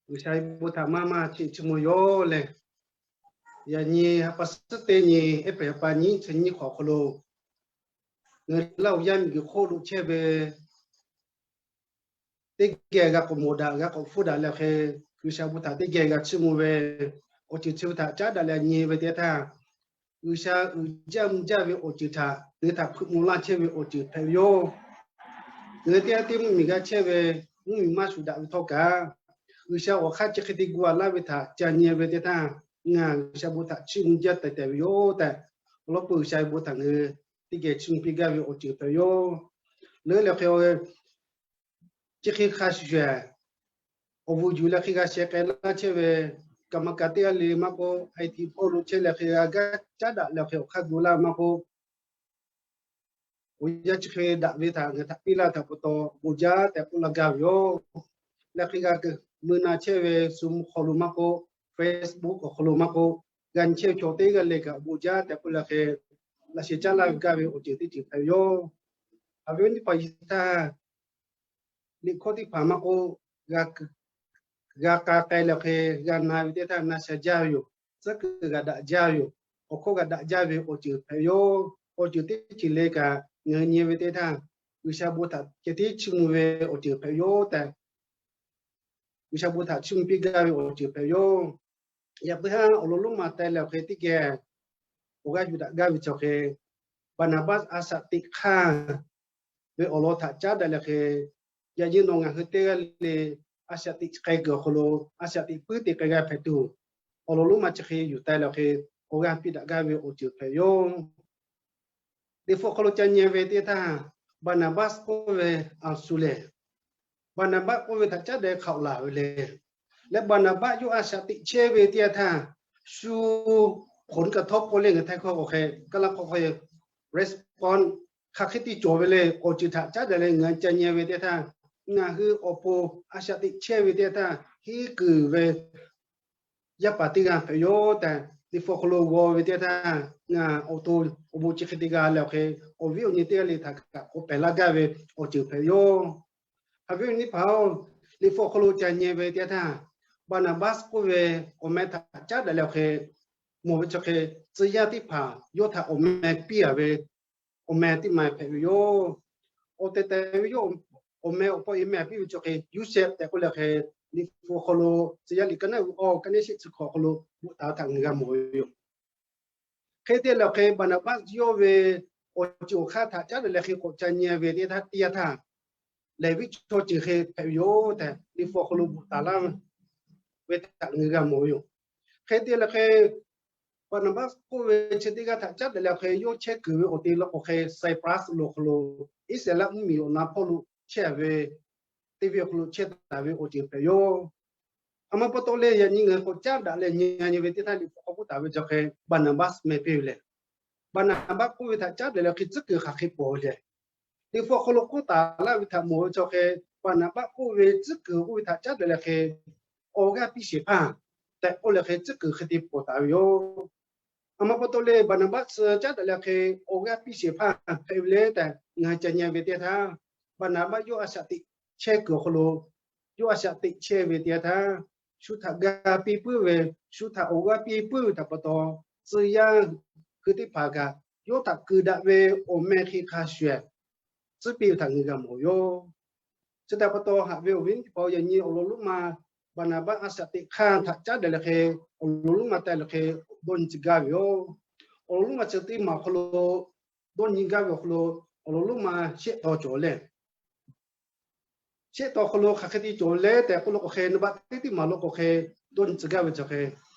G'uiˬsha ve bon htaꞈ maˇ maˇ chiˇ chiˇ mvuh yoˬ leh, yaꞈ nyi ha pa suhˉ teˇ nyi April ha pa nyiˇ chi nyiˇ hk'awꞈ hk'aw lo, ngaˬ hui Laˇ huˍ yaˇ miˬguiˬ hk'oˆ lo chehˇ ve teˇ geh g'a k'awꞈ mawˬ daꞈ, g'a k'awꞈ hpfuhˇ daꞈ leh awˬ hk'e, G'uiˬsha bon htaꞈ teˇ geh g'a chiˇ mvuh ve awˬ ceuˬ chi ve htaꞈ caˉ daꞈ leh nyi ve teˇ htaˇ, G'uiˬsha uiˍ jaˇ mvuh jaˇ ve awˬ ceuˬ htaꞈ ngaˬ hui htaꞈ hpeuꞈ maw laˇ chehˇ ve awˬ ceuˬ hpehꞈ ve yoˬ. Ngaˬ hui teˇ g'aˇ tiˉ mvuhˇmiˬ g'a chehˇ ve mvuhˇmiˬ maˇ shuˍ daꞈ ve htawˇ kaꞈ, G'uiˬsha awˬ hk'aˇ chi hk'e te gu a laˇ ve htaꞈ ca nyi ve teˇ htaˇ, ngaˬ G'uiˬsha bon htaꞈ chiˇ mvuh jaˇ tehꞈ tehꞈ ve yoˬ tehꞈ, awˬ lawn k'o G'uiˬsha ve bon htaꞈ ngaˬ hui teˇ geh chiˇ mvuh piˇ gaˇ ve awˬ ceuˬ hpehꞈ ve yoˬ. Leuˉ leh hk'e, chi hk'e hk'a shuˍ shuˍ, awˬ vuˬ yuˬ leh hk'e g'a sheh k'ai laˇ chehˇ ve, kaꞈ maˇ kaꞈ teˇ g'aˇ le maˇ k'oˆ, IT hpawˇ lo chehˇ leh hk'e g'a gaˇ caˉ daꞈ leh hk'e awˬ hk'aˇ gu laˇ maˇ k'oˆ, awˬ yanˇ chi hk'e daꞈ ve htaꞈ ngaˬ htaꞈ piˇ laˇ htaꞈ pa taw, bon jaˇ tehꞈ k'oˆ laˇ gaˇ ve yoˬ. Leh hk'e g'a mui na chehˇ ve Zoom hk'aw lo maˇ k'oˆ, Facebook awˬ hk'aw lo maˇ k'oˆ, g'a nyi chehˇ ve chaw teˇ g'aˇ le kaꞈ bon jaˇ tehꞈ k'oˆ leh hk'e, laꞈ sheh caˉ laˇ ve gaˇ ve awˬ ceuˬ teˇ ceuˬ hpehꞈ ve yoˬ. Haꞈ ve awˬ nyi paˍ yaˇ htaˇ, liꞈ hkawˇ teˇ hpaˍ maˇ k'oˆ, g'a k'a k'ai leh hk'e g'a na ve teˇ htaˇ na sha jaˇ ve yoˬ. Tcuhˉ kuiˬ g'a daꞈ jaˇ ve yoˬ. Awˬ hkawˇ g'a daꞈ jaˇ ve awˬ ceuˬ hpehꞈ ve yoˬ. Awˬ ceuˬ teˇ ceuˬ le kaꞈ ngaˬ hui nyi ve teˇ htaˇ, G'uiˬsha bon htaꞈ ceh tiˉ chiˇ mvuh ve awˬ ceuˬ hpehꞈ ve yoˬ tehꞈ, G'uiˬsha bon htaꞈ chiˇ mvuh piˇ gaˇ ve awˬ ceuˬ hpehꞈ ve yoˬ. Yaꞈ puiˉ haˉ awˬ lawn lonˉ ma teh leh awˬ hk'e teˇ geh awˬ g'aˇ yuˬ daꞈ gaˇ ve chaw hk'e, Baˍnaˍbaˆ a shaꞈ teꞈ hk'aˇ ve awˬ lawn htaꞈ caˉ daꞈ leh hk'e, yaꞈ nyi nawˬ ngaˬ hui teˇ g'aˇ le a shaꞈ teꞈ k'ai kuiˬ awˬ hk'aw lo, a shaꞈ teꞈ puiˉ te k'ai g'a hpehꞈ tuˬ, awˬ lawn lonˉ ma chi hk'e yuˬ teh leh hk'e, awˬ g'aˇ piˇ daꞈ gaˇ ve awˬ ceuˬ hpehꞈ ve yoˬ. Liꞈ hpu awˬ hk'aw lo ca nyi ve teˇ htaˇ, Baˍnaˍbaˆ k'oˆ ve a shu lehˬ, Baˍnaˍbaˆ k'oˆ ve htaꞈ caˉ daꞈ hk'aoꞈ laˬ ve le. Leh Baˍnaˍbaˆ yawˇ a shaꞈ teꞈ chehˇ ve teˇ yanˇ htaˇ, shu hk'oꞈ kaꞈ htawˇ k'oˆ le ngaˬ htaiˇ hkawˇ k'o hk'e, kaˇ laˇ hk'aw hk'e, respond hk'aˬ hk'e te cawˬ ve le, awˬ ceuˬ htaꞈ caˉ daꞈ leh ngaˬ ca nyi ve teˇ htaˇ, ngaˬ hui awˬ pon a shaꞈ teꞈ chehˇ ve teˇ htaˇ henˇ kuiˬ ve yaˇ paˍ teˇ g'aˇ hpehꞈ yoˬ tehꞈ, Liꞈ hpu awˬ hk'aw lo g'aw ve teˇ htaˇ, ngaˬ awˬ to awˬ bon chi hk'e te g'a leh awˬ hk'e, awˬ viˉ awˬ nyi teˇ g'aˇ le htaꞈ kaꞈ k'awꞈ pehˬ laˇ gaˇ ve awˬ ceuˬ hpehꞈ yoˬ. Haꞈ ve awˬ nyi paˍ-oˬ, Liꞈ hpu awˬ hk'aw lo ca nyi ve teˇ htaˇ, Baˍnaˍbaˆ k'oˆ ve awˬ meh htaꞈ caˉ daꞈ leh awˬ hk'e, mawˬ ve chaw hk'e, tcuh yaˇ teˇ hpaˍ yawˇ htaꞈ awˬ meh piˇ a ve awˬ meh teˇ ma hpehꞈ ve yoˬ. Awˬ tehˬ tehˬ ve yawˇ awˬ meh awˬ pawˆ e meh piˇ ve chaw hk'e, Yoˇsehꞈ tehꞈ k'oˆ leh hk'e, Liꞈ hpu awˬ hk'aw lo tcuh yaˇ liꞈ ka naˉ ve awˬ ka neˉ shehˆ chi hk'awꞈ awˬ hk'aw lo bvuhꞈ taˍ ve htaꞈ ngaˬ g'a mawˬ ve yoˬ. Hk'e te leh awˬ hk'e, Baˍnaˍbaˆ yawˇ ve awˬ ceuˬ awˬ hk'aˇ htaꞈ caˉ daꞈ leh hk'e k'awꞈ ca nyi ve teˇ htaˇ, teˇ yanˇ htaˇ, Leˍviˆ chaw ceuˬ hk'e hpehꞈ ve yoˬ tehꞈ, Liꞈ hpu awˬ hk'aw lo bvuhꞈ taˍ laˇ ve htaꞈ ngaˬ g'a mawˬ ve yoˬ. Hk'e te leh hk'e, Baˍnaˍbaˆ k'oˆ ve chi teˇ g'aˇ htaꞈ caˉ daꞈ leh hk'e, yawˇ chehˇ kuiˬ ve awˬ te law k'o hk'e, Saiˍpraˆ lo hk'aw lo, Iˉsaˍreˍlaˆ mvuhˇmiˬ awˬ na hpawˇ lo chehˇ ve, teˇ ve awˬ hk'aw lo chehˇ taˍ ve awˬ ceuˬ hpehꞈ yoˬ. A ma pa taw leh yaꞈ nyi ngaˬ hui k'awꞈ caˉ daꞈ leh nyi nyi ve teˇ htaˇ, Liꞈ hpu hk'aw k'oˆ taˍ ve chaw hk'e, Baˍnaˍbaˆ meh piˇ ve lehˬ, Baˍnaˍbaˆ k'oˆ ve htaꞈ caˉ daꞈ leh hk'e tcuhˉ kuiˬ hk'aˬ hk'e pawˬ leh, Liꞈ hpu awˬ hk'aw lo k'oˆ taˍ laˇ ve htaꞈ mawˬ ve chaw hk'e, Baˍnaˍbaˆ k'oˆ ve tcuhˉ kuiˬ k'oˆ ve htaꞈ caˉ daꞈ leh hk'e, awˬ g'aˇ piˇ shehˍ hpaˇ tehꞈ k'oˆ leh hk'e tcuhˉ kuiˬ hk'e te pawˬ taˍ ve yoˬ. A ma pa taw leh Baˍnaˍbaˆ tcuh caˉ daꞈ leh hk'e, awˬ g'aˇ piˇ shehˍ hpaˇ hpehꞈ ve le tehꞈ ngaˬ hui ca nyi ve teˇ htaˇ, Baˍnaˍbaˆ yawˇ a shaꞈ teꞈ chehˇ kuiˬ awˬ hk'aw lo, yawˇ a shaꞈ teꞈ chehˇ ve teˇ htaˇ, shu htaꞈ ga piˇ puiˉ ve, shu htaꞈ awˬ g'aˇ piˇ puiˉ ve htaꞈ pa taw, tcuh yaˇ hui teˇ hpaˍ kaꞈ yawˇ htaꞈ kuiˬ daꞈ ve awˬ meh hk'e hk'a shuˍ tcuhˉ piˇ ve htaꞈ ngaˬ hui g'a mawˬ yoˬ. Chi htaꞈ pa taw, haꞈ ve awˬ viˉ teˇ hpaˍ-oˬ, yaꞈ nyi awˬ lawn lonˉ ma Baˍnaˍbaˆ a shaꞈ teꞈ hk'aˇ htaꞈ caˉ daꞈ leh hk'e, awˬ lawn lonˉ ma teh leh hk'e dawˇ nyi tcuh gaˇ ve yoˬ. Awˬ lawn lonˉ ma chi teˇ maˬ awˬ hk'aw lo dawˇ nyi gaˇ ve awˬ hk'aw lo, awˬ lawn lonˉ ma shehˆ taw cawˬ leh, shehˆ taw awˬ hk'aw lo hk'aˬ hk'e te cawˬ leh tehꞈ k'oˆ lo k'o hk'e, naˍ baˆ teˇ teˇ maˬ lo k'o hk'e, dawˇ nyi tcuh gaˇ ve chaw hk'e,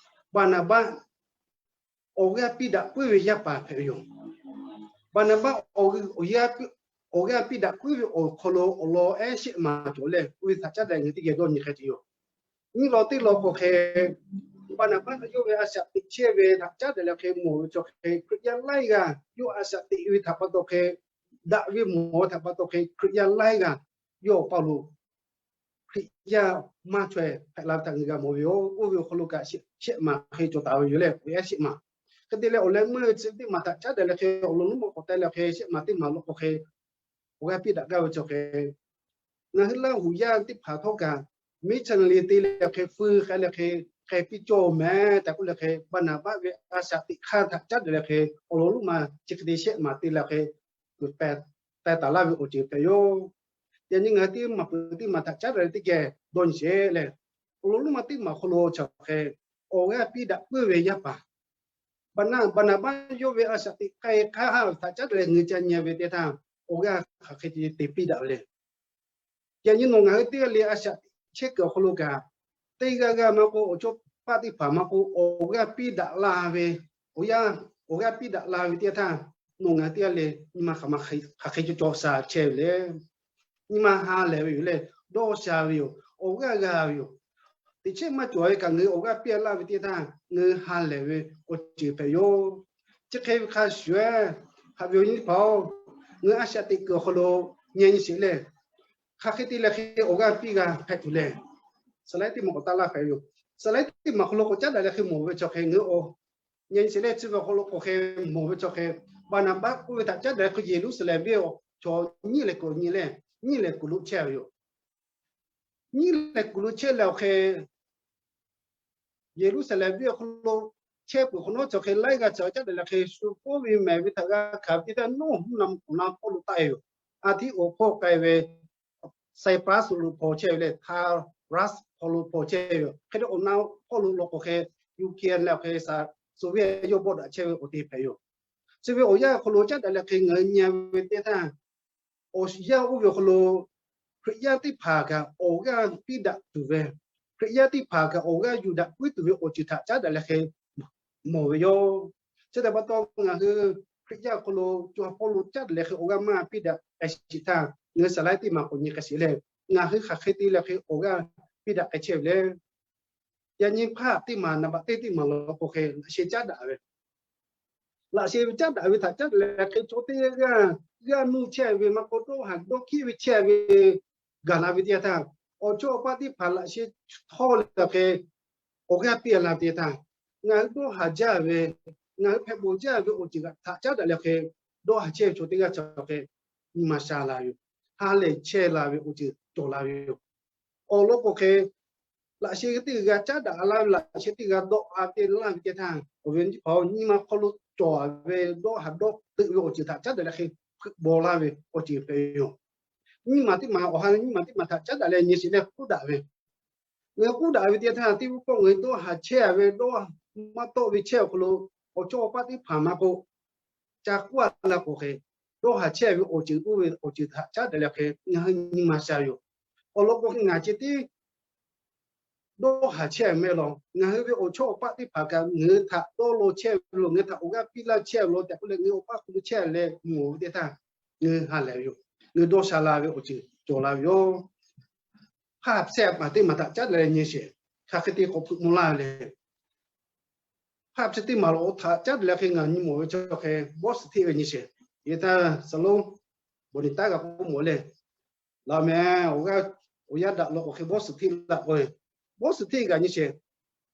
Baˍnaˍbaˆ awˬ g'aˇ piˇ daꞈ puiˉ ve yaˇ paˍ hpehꞈ ve yoˬ. Baˍnaˍbaˆ awˬ g'aˇ piˇ daꞈ puiˉ ve awˬ hk'aw lo awˬ lawn ehˉ shehˆ maˬ cawˬ leh, oˇ ve htaꞈ caˉ daꞈ ngaˬ hui teˇ geh dawˇ nyi hk'e te yoˬ. Nyiˇ law teˇ law k'o hk'e, Baˍnaˍbaˆ yawˇ ve a shaꞈ teꞈ chehˇ ve htaꞈ caˉ daꞈ leh hk'e mawˬ ve chaw hk'e, Hkriꞈ yaˇ laiˉ g'aˇ yawˇ a shaꞈ teꞈ ve htaꞈ pa taw hk'e, daꞈ ve mawˬ ve htaꞈ pa taw hk'e, Hkriꞈ yaˇ laiˉ g'aˇ yawˇ awˬ pa lo Hkriꞈ yaˇ maˇ chaweh hpehꞈ la ve htaꞈ ngaˬ g'a mawˬ ve yoˬ. Oˇ ve awˬ hk'aw lo kaꞈ shehˆ maˬ hk'e cawˬ taˍ ve yoˬ leh, awˬ ehˉ shehˆ maˬ. Hk'e te leh awˬ leh meuˇ ve chi teˇ maˬ htaꞈ caˉ daꞈ leh hk'e, awˬ lawn lonˉ ma k'awꞈ teh leh hk'e, shehˆ maˬ teˇ maˬ lo k'o hk'e, awˬ g'aˇ piˇ daꞈ gaˇ ve chaw hk'e, ngaˬ hui Laˇ huˍ yaˇ teˇ hpaˍ htawˇ kaꞈ missionary te leh hk'e feu k'ai leh hk'e k'ai piˇ cawˇ mehˍ tehꞈ k'oˆ leh hk'e, Baˍnaˍbaˆ ve a shaꞈ teꞈ hk'aˇ htaꞈ caˉ daꞈ leh hk'e awˬ lawn lonˉ ma chi hk'e te shehˆ maˍ te leh hk'e kuˬ pehˍ taiˍ taˍ laˇ ve awˬ ceuˬ hpehꞈ yoˬ. Yaꞈ nyi ngaˬ hui teˇ maˬ peuˬ teˇ maˬ htaꞈ caˉ daꞈ leh teˇ geh dawˇ nyi sheˍ leh, awˬ lawn lonˉ ma teˇ maˬ awˬ hk'aw lo cawˬ hk'e awˬ g'aˇ piˇ daꞈ puiˉ ve yaˇ paˍ Baˍnaˍbaˆ yawˇ ve a shaꞈ teꞈ k'ai hk'aˇ htaꞈ caˉ daꞈ leh ngaˬ hui ca nyi ve teˇ htaˇ, awˬ g'aˇ hk'aˬ hk'e te piˇ daꞈ ve le. Yaꞈ nyi nawˬ ngaˬ hui teˇ g'aˇ le a shaꞈ teꞈ chehˇ kuiˬ awˬ hk'aw lo kaꞈ, teˇ g'aˇ g'aˇ maˇ k'oˆ, awˬ chawˇ paˆ teˇ hpaˍ maˇ k'oˆ, awˬ g'aˇ piˇ daꞈ la ve, awˬ g'aˇ piˇ daꞈ la ve teˇ htaˇ, nawˬ ngaˬ hui teˇ g'aˇ le nyi ma hk'aˬ ma hk'aˬ hk'e cawˬ cawˬ sha chehˇ ve le. Nyi ma ha lehˬ ve yoˬ leh, dawˇ sha ve yoˬ, awˬ g'aˇ g'a ve yoˬ. Teꞈ chehˇ maˇ cawˬ ve kaꞈ ngaˬ hui awˬ g'aˇ piˇ laˇ ve teˇ htaˇ, ngaˬ hui ha lehˬ ve awˬ ceuˬ hpehꞈ yoˬ. Chi hk'e ve hk'a shuˍ, haꞈ ve awˬ nyi teˇ hpaˍ-oˬ, ngaˬ hui a shaꞈ teꞈ kuiˬ awˬ hk'aw lo nyi nyi sheˍ leh, hk'aˬ hk'e te leh hk'e awˬ g'aˇ piˇ g'a hpehꞈ tuˬ leh, saˍ laiˉ teˇ maˬ k'awꞈ taˇ laˇ hpehꞈ ve yoˬ. Saˍ laiˉ teˇ maˬ hk'aw lo k'awꞈ caˉ daꞈ leh hk'e mawˬ ve chaw hk'e ngaˬ hui awˬ nyi nyi sheˍ leh, chi ve awˬ hk'aw lo k'awꞈ hk'e mawˬ ve chaw hk'e, Baˍnaˍbaˆ k'oˆ ve htaꞈ caˉ daꞈ leh hk'e Yeˍruˆsaˍlehnˍ venˇ awˬ chaw nyiˇ lehˬ kuiˬ nyi leh, nyiˇ lehˬ kuiˬ lo chehˇ ve yoˬ. Nyiˇ lehˬ kuiˬ lo chehˇ leh awˬ hk'e Yeˍruˆsaˍlehnˍ venˇ awˬ hk'aw lo chehˇ peuˬ hk'awꞈ nawˉ chaw hk'e laiˉ g'aˇ cawˬ caˉ daꞈ leh hk'e shu pawˇ ve mehˍ ve htaꞈ g'a hkanˍ ve teˇ htaˇ, nawˇ mvuhˇ naw ma k'awꞈ na hpawˇ lo taˆ-e yoˬ. A htiˉ awˬ hpawˇ k'ai ve Saˍyiparaˆsuꞈ lo hpaw chehˇ ve leh, Taˍraˆ hpaw lo hpaw chehˇ ve yoˬ. Hk'e te awˬ na hpawˇ lo law k'o hk'e, Yuˇkian leh awˬ hk'e Soˍviˆ yawˇ bawˆ daꞈ chehˇ ve awˬ te hpehꞈ yoˬ. Chi ve awˬ yanˇ awˬ hk'aw lo caˉ daꞈ leh hk'e ngaˬ hui nyi ve teˇ htaˇ, awˬ yanˇ oˇ ve awˬ hk'aw lo Hkriꞈ yaˇ teˇ hpaˍ kaꞈ awˬ g'aˇ piˇ daꞈ tuˬ ve, Hkriꞈ yaˇ teˇ hpaˍ kaꞈ awˬ g'aˇ yuˬ daꞈ puiˉ tuˬ ve awˬ ceuˬ htaꞈ caˉ daꞈ leh hk'e mawˬ ve yoˬ. Chi htaꞈ pa taw ngaˬ hui Hkriꞈ yaˇ awˬ hk'aw lo co ha hpawˇ lo caˉ daꞈ leh hk'e awˬ g'aˇ maˇ piˇ daꞈ k'ai sheˍ htaˇ, ngaˬ hui saˍ laiˉ teˇ maˬ k'awꞈ nyi k'ai sheˍ leh, ngaˬ hui hk'aˬ hk'e te leh hk'e awˬ g'aˇ piˇ daꞈ k'ai chehˇ ve le. Yaꞈ nyi hpaˇ teˇ maˬ naˍ baꞈ teˇ teˇ maˬ law k'o hk'e laꞈ sheh caˉ daꞈ ve, laꞈ sheh ve caˉ daꞈ ve htaꞈ caˉ daꞈ leh hk'e chaw teˇ g'aˇ g'aˇ nuˇ chehˇ ve maˇ k'oˆ, dawˇ haˍ dawˇ hkiˉ ve chehˇ ve gaˬ la ve teˇ yanˇ htaˇ, awˬ chawˇ awˬ paˆ teˇ hpaˍ laꞈ sheh htawˇ leh hk'e awˬ g'aˇ piˇ la ve teˇ yanˇ htaˇ, ngaˬ hui dawˇ haˍ jaˇ ve, ngaˬ hui hpehꞈ bawˬ jaˇ ve awˬ ceuˬ htaꞈ caˉ daꞈ leh hk'e dawˇ haˍ chehˇ ve chaw teˇ g'aˇ cawˬ hk'e, nyi ma sha la ve yoˬ. Ha lehˬ chehˇ la ve awˬ ceuˬ cawˬ la ve yoˬ. Awˬ lawn k'o hk'e, laꞈ sheh teˇ g'aˇ caˉ daꞈ la ve, laꞈ sheh teˇ g'aˇ dawˆ a te laˇ ve teˇ htaˇ, awˬ viˉ awˬ nyi teˇ hpaˍ-oˬ, nyi ma hk'aw lo cawˬ ve dawˇ haˍ dawˇ teuꞈ ve awˬ ceuˬ htaꞈ caˉ daꞈ leh hk'e hpeuꞈ bawˬ laˇ ve awˬ ceuˬ hpehꞈ ve yoˬ. Nyiˇ maˬ teˇ maˬ, awˬ ha ve nyiˇ maˬ teˇ maˬ htaꞈ caˉ daꞈ leh nyi sheˍ leh k'oˆ daꞈ ve, ngaˬ hui k'oˆ daꞈ ve teˇ htaˇ, teˇ pawˆ ngaˬ hui dawˇ haˍ chehˇ ve dawˇ maˇ tawˆ ve chehˇ awˬ hk'aw lo, awˬ chawˇ awˬ paˆ teˇ hpaˍ maˇ k'oˆ, ca k'oˆ a la k'o hk'e, dawˇ haˍ chehˇ ve awˬ ceuˬ oˇ ve awˬ ceuˬ htaꞈ caˉ daꞈ leh hk'e ngaˬ hui nyi ma sha yoˬ. Awˬ lawn k'o hk'e ngaˬ ceh tiˉ dawˇ haˍ chehˇ mehˆ law, ngaˬ hui ve awˬ chawˇ awˬ paˆ teˇ hpaˍ kaꞈ ngaˬ hui htaꞈ dawˇ law chehˇ ve lo, ngaˬ hui htaꞈ awˬ g'aˇ piˇ laˇ chehˇ ve lo tehꞈ k'oˆ leh, ngaˬ hui awˬ paˆ hk'aw lo chehˇ leh mawˬ ve teˇ htaˇ, ngaˬ hui ha lehˬ ve yoˬ. Ngaˬ hui dawˇ sha la ve awˬ ceuˬ cawˬ la ve yoˬ. Hpaˇ hpehꞈ maˬ teˇ maˬ htaꞈ caˉ daꞈ leh nyi sheˍ. Hk'aˬ hk'e te k'awꞈ hpeuꞈ maw laˇ ve le. Hpaˇ hpehꞈ teˇ maˬ lo htaꞈ caˉ daꞈ leh hk'e ngaˬ nyi mawˬ ve chaw hk'e, bawˇ suhˍ hteˆ ve nyi sheˍ. Yehˬ htaˇ saˍ lonˉ bon niꞈ taˉ g'a k'oˆ mawˬ leh, laꞈ mehˍ awˬ g'aˇ awˬ yaˇ daꞈ law k'o hk'e bawˇ suhˍ hteˆ daꞈ k'o, bawˇ suhˍ hteˆ g'a nyi sheˍ.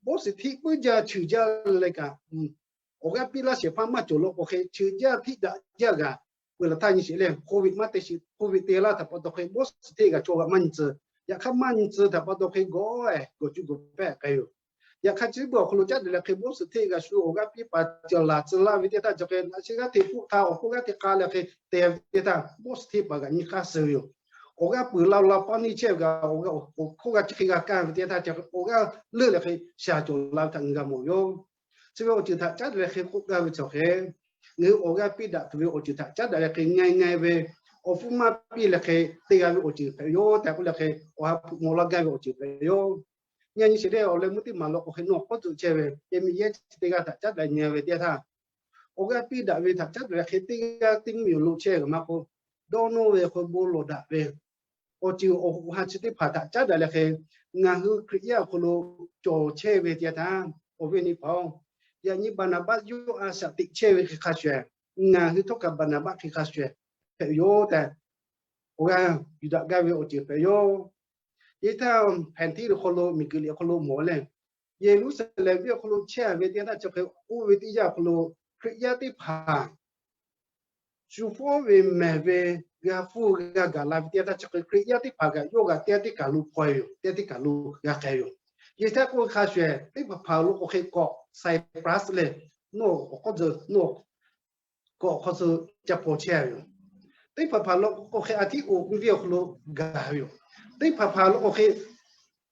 Bawˇ suhˍ hteˆ puiˉ jaˇ cheuˬ jaˇ leh kaꞈ, awˬ g'aˇ piˇ laˇ shehˍ hpaˇ maˇ cawˬ law k'o hk'e, cheuˬ jaˇ hteˆ daꞈ jaˇ g'a peuˬ laˬ htaˇ nyi sheˍ leh, hk'oˆ ve maˇ te sheˍ, hk'oˆ ve te laˇ htaꞈ pa taw hk'e bawˇ suhˍ hteˆ g'a chaw g'a maˇ nyi tcuh. Yaꞈ hk'aˇ maˇ nyi tcuh htaꞈ pa taw hk'e gawˬ-e gawˬ cuˇ gawˬ pehˇ k'ai yoˬ. Yaꞈ hk'aˇ chi beuꞈ awˬ hk'aw lo caˉ daꞈ leh hk'e bawˇ suhˍ hteˆ g'a shu awˬ g'aˇ piˇ paˍ cawˬ laˬ tcuh laˇ ve teˇ htaˇ cawˬ hk'e, laꞈ sheh g'aˇ hteꞈ hpfuhˆ htaˇ awˬ hk'oˆ g'aˇ hteꞈ k'a leh hk'e te ve teˇ htaˇ, bawˇ suhˍ hteˆ paˍ g'a nyi hk'aˇ suh ve yoˬ. Awˬ g'aˇ peuˬ la la paˇ neˇ chehˇ ve kaꞈ, awˬ g'aˇ awˬ hk'oˆ g'aˇ chi hk'e g'a kaˇ ve teˇ htaˇ cawˬ hk'e, awˬ g'aˇ leuˆ leh hk'e shaˍ cawˬ la ve htaꞈ ngaˬ hui g'a mawˬ ve yoˬ. Chi ve awˬ ceuˬ htaꞈ caˉ daꞈ leh hk'e k'oˆ gaˇ ve chaw hk'e, ngaˬ hui awˬ g'aˇ piˇ daꞈ tuˬ ve awˬ ceuˬ htaꞈ caˉ daꞈ leh hk'e, ngaˬ ngaˬ ve awˬ hpfuhˇ maˇ piˇ leh hk'e te g'a ve awˬ ceuˬ hpehꞈ ve yoˬ tehꞈ k'oˆ leh hk'e, awˬ ha hpeuꞈ maw laˇ gaˇ ve awˬ ceuˬ hpehꞈ ve yoˬ. Nyi nyi sheˍ leh, awˬ leh meuˇ teˇ maˬ law k'o hk'e, nawˬ k'awˇ tcuhꞈ chehˇ ve, yehˬ miˬ yehˬ chi teˇ g'aˇ htaꞈ caˉ daꞈ nyi ve teˇ htaˇ, awˬ g'aˇ piˇ daꞈ ve htaꞈ caˉ daꞈ leh hk'e, teˇ g'aˇ teˇ miˬ lo chehˇ g'a maˇ k'o, dawˇ nawˇ ve hk'e bon lawˬ daꞈ ve awˬ ceuˬ awˬ ha chi teˇ hpaˍ htaꞈ caˉ daꞈ leh hk'e, ngaˬ hui Hkriꞈ yaˇ awˬ hk'aw lo cawˬ chehˇ ve teˇ htaˇ, awˬ viˉ awˬ nyi hpaˍ-oˬ, yaꞈ nyi Baˍnaˍbaˆ yawˇ a shaꞈ teꞈ chehˇ ve hk'e hk'a shuˍ, ngaˬ hui htawˇ kaꞈ Baˍnaˍbaˆ hk'e hk'a shuˍ hpehꞈ ve yoˬ tehꞈ, awˬ g'aˇ yuˬ daꞈ gaˇ ve awˬ ceuˬ hpehꞈ ve yoˬ. Yehˬ htaˇ hpehꞈ hteˇ ve hk'aw lo, miˬguiˬ liꞈ hk'aw lo mawˬ leh, Yeˍruˆsaˍlehnˍ venˇ awˬ hk'aw lo chehˇ ve teˇ htaˇ cawˬ hk'e, oˇ ve teˇ yanˇ awˬ hk'aw lo Hkriꞈ yaˇ teˇ hpaˍ shu fawˉ ve mehˬ ve g'a hpuˇ g'a gaˬ la ve teˇ yanˇ htaˇ, chi hk'e Hkriꞈ yaˇ teˇ hpaˍ kaꞈ yawˇ g'a teˇ yanˇ teˇ kaˬ lo hpaw-e yoˬ, teˇ yanˇ teˇ kaˬ lo g'a k'ai yoˬ. Yehˬ htaˇ k'oˆ ve hk'a shuˍ, teˇ hpaˍ hpaˍ lo k'o hk'e kawꞈ Cyprus leh, nawˬ awˬ hk'aw tzuhˬ nawˬ kawꞈ hk'aw suh ca hpaw chehˇ ve yoˬ. Teˇ hpaˍ hpaˍ lo k'o hk'e Athiˇ oꞈ venˇ awˬ hk'aw lo gaˬ ve yoˬ. Teˇ hpaˍ hpaˍ lo k'o hk'e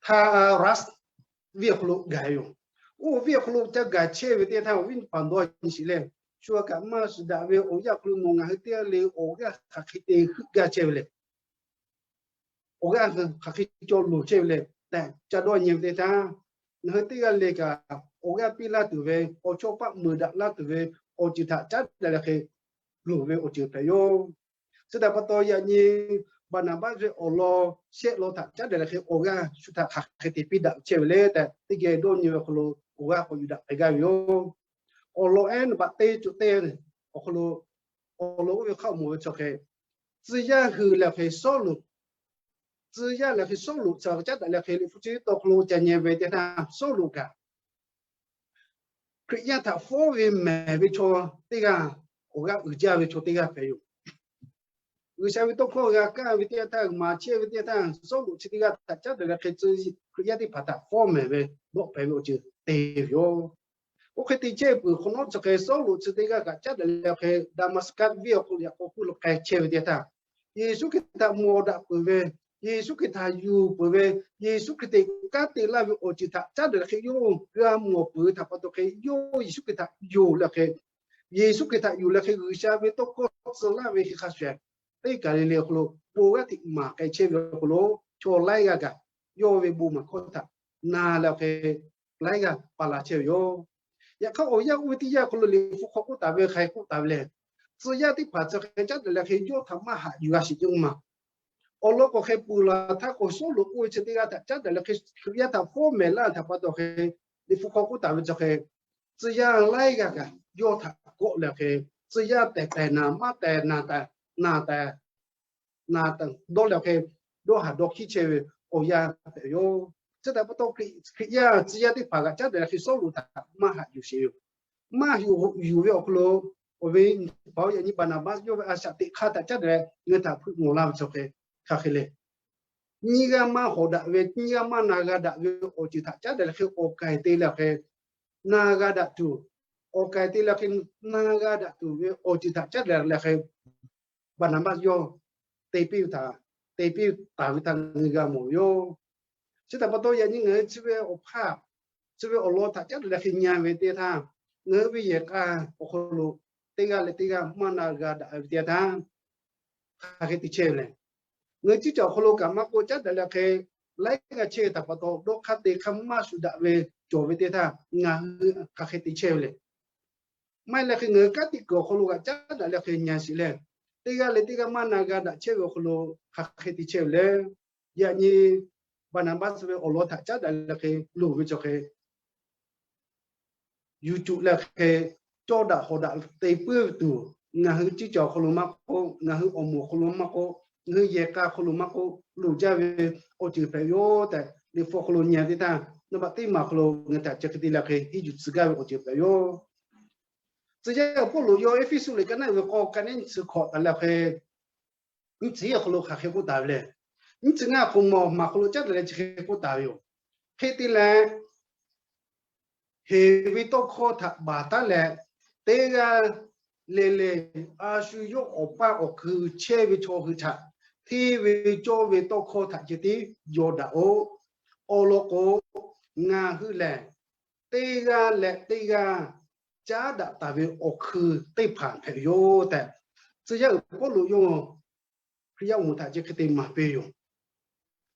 Taˍraˍ venˇ awˬ hk'aw lo gaˬ ve yoˬ. Oˇ venˇ awˬ hk'aw lo ca gaˬ chehˇ ve teˇ yanˇ htaˇ, awˬ viˉ nyi hpaˍ dawˇ nyi sheˍ leh, shu a kaꞈ maˇ shuˍ daꞈ ve awˬ yanˇ awˬ hk'aw lo nawˬ ngaˬ hui teˇ g'aˇ le awˬ g'aˇ hk'aˬ hk'e te heuˆ gaˇ chehˇ ve le. Awˬ g'aˇ hk'aˬ hk'e cawˬ loˍ chehˇ ve le tehꞈ ca dawˇ nyi ve teˇ yanˇ htaˇ, ngaˬ hui teˇ g'aˇ le kaꞈ awˬ g'aˇ piˇ laˇ tuˬ ve, awˬ chawˇ paˆ meuˍ daꞈ laˇ tuˬ ve awˬ ceuˬ htaꞈ caˉ daꞈ leh hk'e loˍ ve awˬ ceuˬ hpehꞈ yoˬ. Chi htaꞈ pa taw, yaꞈ nyi Baˍnaˍbaˆ ve awˬ lawn shehˆ lawn htaꞈ caˉ daꞈ leh hk'e awˬ g'aˇ shu htaꞈ hk'aˬ hk'e te piˇ daꞈ chehˇ ve le tehꞈ, teˇ geh dawˇ nyi ve awˬ hk'aw lo awˬ g'aˇ k'awꞈ yuˬ daꞈ hpehꞈ gaˇ ve yoˬ. Awˬ lawn ehˉ naˍ baꞈ teˇ ceuˬ teˇ awˬ hk'aw lo, awˬ lawn oˇ ve hk'aˆ awˬ moˍ ve chaw hk'e, tcuh yaˇ hui leh hk'e Sawˉluꞈ, tcuh yaˇ leh hk'e Sawˉluꞈ chi htaꞈ caˉ daꞈ leh hk'e Liꞈ hpu chi tawˇ hk'aw lo ca nyi ve teˇ yanˇ htaˇ, Sawˉluꞈ kaꞈ Hkriꞈ yaˇ htaꞈ fawˉ ve mehˬ ve chaw teˇ g'aˇ, awˬ g'aˇ uiˍ jaˇ ve chaw teˇ g'aˇ hpehꞈ yoˬ. G'uiˬsha ve tawˇ hkawˇ g'a kaˇ ve teˇ yanˇ htaˇ, maˍ chehˇ ve teˇ yanˇ htaˇ, Sawˉluꞈ chi teˇ g'aˇ htaꞈ caˉ daꞈ leh hk'e tcuh, Hkriꞈ yaˇ teˇ hpaˍ htaꞈ fawˉ mehˬ ve dawˆ pehˍ ve awˬ ceuˬ te ve yoˬ. Oˇ hk'e te chehˇ peuˬ hk'awꞈ nawˉ chi hk'e Sawˉluꞈ chi teˇ g'aˇ kaꞈ caˉ daꞈ leh hk'e Daˍmaˍsaˍkaˆ venˇ awˬ hk'aw lo yaꞈ k'aw hkuˇ lo k'ai chehˇ ve teˇ yanˇ htaˇ, Yeˍsuˆ Hkriꞈ htaꞈ mawˬ daꞈ peuˬ ve, Yeˍsuˆ Hkriꞈ htaꞈ yuˬ peuˬ ve, Yeˍsuˆ Hkriꞈ te kanˉ te laˇ ve awˬ ceuˬ htaꞈ caˉ daꞈ leh hk'e yawˇ g'a mawˬ peuˬ ve htaꞈ pa taw hk'e, yawˇ Yeˍsuˆ Hkriꞈ htaꞈ yonˍ leh hk'e, Yeˍsuˆ Hkriꞈ htaꞈ yonˍ leh hk'e G'uiˬsha ve tawˇ hkawˇ tcuh laˇ ve hk'e hk'a shuˍ, teˇ kaˬ le le awˬ hk'aw lo bon g'aˇ hteꞈ maˍ k'ai chehˇ ve awˬ hk'aw lo, chaw laiˉ g'aˇ kaꞈ yawˇ ve bon maˍ hkawˇ htaꞈ na leh hk'e laiˉ g'aˇ pa la chehˇ ve yoˬ. Yaꞈ hk'aˇ awˬ yanˇ oˇ ve teˇ yanˇ awˬ hk'aw lo Liꞈ hpu hk'aw k'oˆ taˍ ve hk'aˬ hk'e k'oˆ taˍ ve le. Tcuh yaˇ teˇ hpaˍ chi hk'e caˉ daꞈ leh hk'e yawˇ htaꞈ maˇ haꞈ yuˬ g'a sheˍ ceˇ ma. Awˬ lawn k'o hk'e peuˬ laˬ htaˇ k'o, Sawˉluꞈ k'oˆ ve chi teˇ g'aˇ htaꞈ caˉ daꞈ leh hk'e Hkriꞈ yaˇ htaꞈ fawˉ mehˬ laˇ htaꞈ pa taw hk'e, Liꞈ hpu hk'aw k'oˆ taˍ ve chi hk'e, tcuh yaˇ laiˉ g'aˇ kaꞈ yawˇ htaꞈ kawˆ leh hk'e, tcuh yaˇ tehˬ tehˬ naˍ maˇ tehˬ naˍ tehˬ naˍ tehˬ naˍ tehˬ dawˇ leh hk'e, dawˇ haˍ dawˇ hkiˉ chehˇ ve awˬ yanˇ hpehꞈ yoˬ. Chi htaꞈ pa taw, Hkriꞈ yaˇ tcuh yaˇ teˇ hpaˍ kaꞈ caˉ daꞈ leh hk'e Sawˉluꞈ htaꞈ maˇ haꞈ yuˬ sheˍ yoˬ. Maˇ haꞈ yuˬ ve awˬ hk'aw lo, awˬ viˉ paˍ yaꞈ nyi Baˍnaˍbaˆ yawˇ ve a shaꞈ teꞈ hk'aˇ htaꞈ caˉ daꞈ leh ngaˬ hui htaꞈ hpeuꞈ mawˬ laˇ ve chaw hk'e hk'aˬ hk'e le. Nyiˇ g'aˇ maˇ hawꞈ daꞈ ve, nyiˇ g'aˇ maˇ na g'a daꞈ ve awˬ ceuˬ htaꞈ caˉ daꞈ leh hk'e awˬ k'ai te leh hk'e na g'a daꞈ tuˬ, awˬ k'ai te leh hk'e na g'a daꞈ tuˬ ve awˬ ceuˬ htaꞈ caˉ daꞈ leh hk'e Baˍnaˍbaˆ yawˇ te piˇ ve htaꞈ, te piˇ taˍ ve htaꞈ ngaˬ hui g'a mawˬ ve yoˬ. Chi htaꞈ pa taw yaꞈ nyi ngaˬ hui chi ve awˬ hpaˇ, chi ve awˬ lawn htaꞈ caˉ daꞈ leh hk'e nyi ve teˇ yanˇ htaˇ, ngaˬ hui ve yehˬ k'a awˬ hk'aw lo teˇ g'aˇ leh teˇ g'aˇ maˇ na g'a daꞈ ve teˇ yanˇ htaˇ, hk'aˬ hk'e te chehˇ ve le. Ngaˬ hui ciˉ cawˬ awˬ hk'aw lo kaꞈ maˇ k'oˆ, caˉ daꞈ leh hk'e laiˉ g'aˇ chehˇ ve htaꞈ pa taw dawˇ hk'aˇ te hk'aˇ maˇ shuˍ daꞈ ve cawˬ ve teˇ yanˇ htaˇ, ngaˬ hui hk'aˬ hk'e te chehˇ ve le. Maˇ heˆ leh hk'e ngaˬ hui kanˉ te kuiˬ awˬ hk'aw lo kaꞈ caˉ daꞈ leh hk'e nyi sheˍ leh, teˇ g'aˇ leh teˇ g'aˇ maˇ na g'a daꞈ chehˇ ve awˬ hk'aw lo hk'aˬ hk'e te chehˇ ve le. Yaꞈ nyi Baˍnaˍbaˆ ve awˬ lawn htaꞈ caˉ daꞈ leh hk'e loˍ ve chaw hk'e yuˬ cuˬ leh hk'e cawˇ daꞈ hawꞈ daꞈ te puiˉ ve tuˬ, ngaˬ hui ciˉ cawˬ awˬ hk'aw lo maˇ k'oˆ, ngaˬ hui awˬ moˍ awˬ hk'aw lo maˇ k'oˆ, ngaˬ hui yehˬ k'a awˬ hk'aw lo maˇ k'oˆ, loˍ jaˇ ve awˬ ceuˬ hpehꞈ yoˬ tehꞈ, Liꞈ hpu awˬ hk'aw lo nyi teˇ htaˇ, naˍ baꞈ teˇ maˬ awˬ hk'aw lo ngaˬ htaꞈ chi hk'e te leh hk'e henˇ yuˬ tcuh gaˇ ve awˬ ceuˬ hpehꞈ yoˬ. Tcuh yaˇ Pawˇluꞈ yawˇ Eˇfeˇsuꞈ liꞈ ka naˉ uiˍ ve k'aw ka neˉ nyiˇ chi hkawꞈ taˍ leh hk'e, nyiˇ chi awˬ hk'aw lo hk'aˬ hk'e k'oˆ taˍ ve le. Nyiˇ chi ngaˇ awˬ hk'aw mawˬ maˬ awˬ hk'aw lo caˉ daꞈ leh chi hk'e k'oˆ taˍ ve yoˬ. Hk'e te leh, heˍ ve tawˇ hkawˇ htaꞈ baˬ taˉ leh, teˇ g'aˇ le le a shu yawˇ awˬ paˇ awˬ kui chehˇ ve chaw hui htaꞈ hteˇ ve cawˇ ve tawˇ hkawˇ htaꞈ ceh tiˉ yaw daꞈ-oꞈ. Awˬ lawn k'o, ngaˬ hui lehˬ teˇ g'aˇ leh teˇ g'aˇ caˉ daꞈ taˍ ve awˬ hkui teˇ hpaˍ hpehꞈ ve yoˬ tehꞈ, tcuh yaˇ uiˍ Pawˇluꞈ yawˇ Hkriꞈ yaˇ awˬ moˍ htaꞈ ceh hk'e te maˍ piˇ ve yoˬ.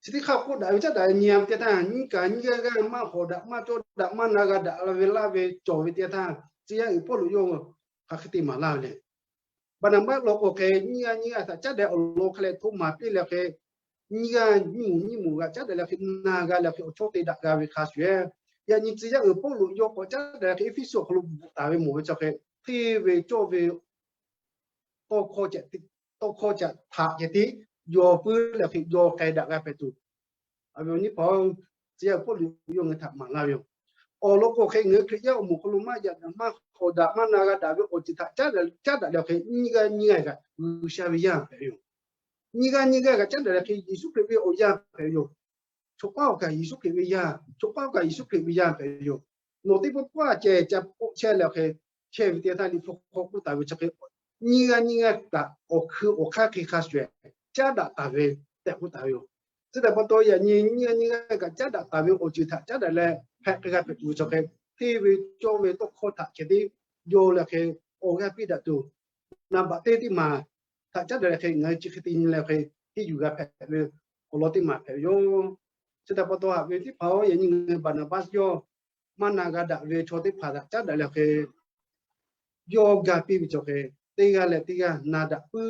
Chi teˇ hk'aˇ k'oˆ daꞈ ve caˉ daꞈ nyi-a ve teˇ htaˇ, nyiˇ kaꞈ nyiˇ g'aˇ g'aˇ maˇ hawꞈ daꞈ maˇ cawˇ daꞈ maˇ na g'a daꞈ la ve laˇ ve cawˬ ve teˇ htaˇ, tcuh yaˇ uiˍ Pawˇluꞈ yawˇ hk'aˬ hk'e te maˍ laˇ ve le. Baˍnaˍbaˆ law k'o hk'e nyiˇ g'aˇ nyiˇ g'aˇ htaꞈ caˉ daꞈ awˬ lawn hk'a leh hto maˍ piˇ leh hk'e, nyiˇ g'aˇ nyiˇ moˍ nyiˇ moˍ g'a caˉ daꞈ leh hk'e na g'a leh hk'e awˬ chawˇ te daꞈ g'a ve hk'a shuˍ, yaꞈ nyi tcuh yaˇ uiˍ Pawˇluꞈ yawˇ k'awꞈ caˉ daꞈ leh hk'e Eˇfeˇsuꞈ awˬ hk'aw lo bvuhꞈ taˍ ve mawˬ ve chaw hk'e, hteˇ ve cawˇ ve tawˇ hkawˇ ca htaꞈ ceh tiˉ yaw puiˉ leh hk'e yaw k'ai daꞈ g'a hpehꞈ tuˬ, a ve awˬ nyi hpaˍ tcuh yaˇ uiˍ Pawˇluꞈ yawˇ ngaˬ hui htaꞈ maˍ laˇ ve yoˬ. Awˬ lawn k'o hk'e ngaˬ hui Hkriꞈ yaˇ awˬ moˍ hk'aw lo maˇ yaꞈ daꞈ maˇ hawꞈ daꞈ maˇ na g'a daꞈ ve awˬ ceuˬ htaꞈ caˉ daꞈ leh hk'e nyiˇ g'aˇ nyiˇ g'aˇ kaꞈ G'uiˬsha ve yaˇ hpehꞈ ve yoˬ. Nyiˇ g'aˇ nyiˇ g'aˇ kaꞈ caˉ daꞈ leh hk'e Yeˍsuˆ Hkriꞈ ve awˬ yaˇ hpehꞈ ve yoˬ. Chaw paˉ awˬ kaꞈ Yeˍsuˆ Hkriꞈ ve yaˇ, chaw paˉ awˬ kaꞈ Yeˍsuˆ Hkriꞈ ve yaˇ hpehꞈ ve yoˬ. Nawˬ teˇ pawˆ pawˆ a ceh ca k'oˆ chehˇ leh hk'e chehˇ ve teˇ yanˇ htaˇ, Liꞈ hpu hk'aw k'oˆ taˍ ve chi hk'e, nyiˇ g'aˇ nyiˇ g'aˇ kaꞈ awˬ hkui awˬ hk'aˇ hk'e hk'a shuˍ shuˍ caˉ daꞈ taˍ ve tehꞈ k'oˆ taˍ ve yoˬ. Chi htaꞈ pa taw yaꞈ nyi nyiˇ g'aˇ nyiˇ g'aˇ kaꞈ caˉ daꞈ taˍ ve awˬ ceuˬ htaꞈ caˉ daꞈ leh hpehꞈ hk'e g'a hpehꞈ tuˬ ve chaw hk'e, hteˇ ve cawˇ ve tawˇ hkawˇ htaꞈ ceh tiˉ yaw leh hk'e awˬ g'aˇ piˇ daꞈ tuˬ, naˍ baꞈ teˇ teˇ maˬ htaꞈ caˉ daꞈ leh hk'e ngaˬ hui chi hk'e te nyi leh hk'e henˇ yuˬ g'a hpehꞈ ve awˬ lawn teˇ maˬ hpehꞈ ve yoˬ. Chi htaꞈ pa taw haꞈ ve teˇ hpaˍ-oˬ, yaꞈ nyi ngaˬ hui Baˍnaˍbaˆ yawˇ maˇ na g'a daꞈ ve chaw teˇ hpaˍ htaꞈ caˉ daꞈ leh hk'e yawˇ ga piˇ ve chaw hk'e, teˇ g'aˇ leh teˇ g'aˇ na daꞈ puiˉ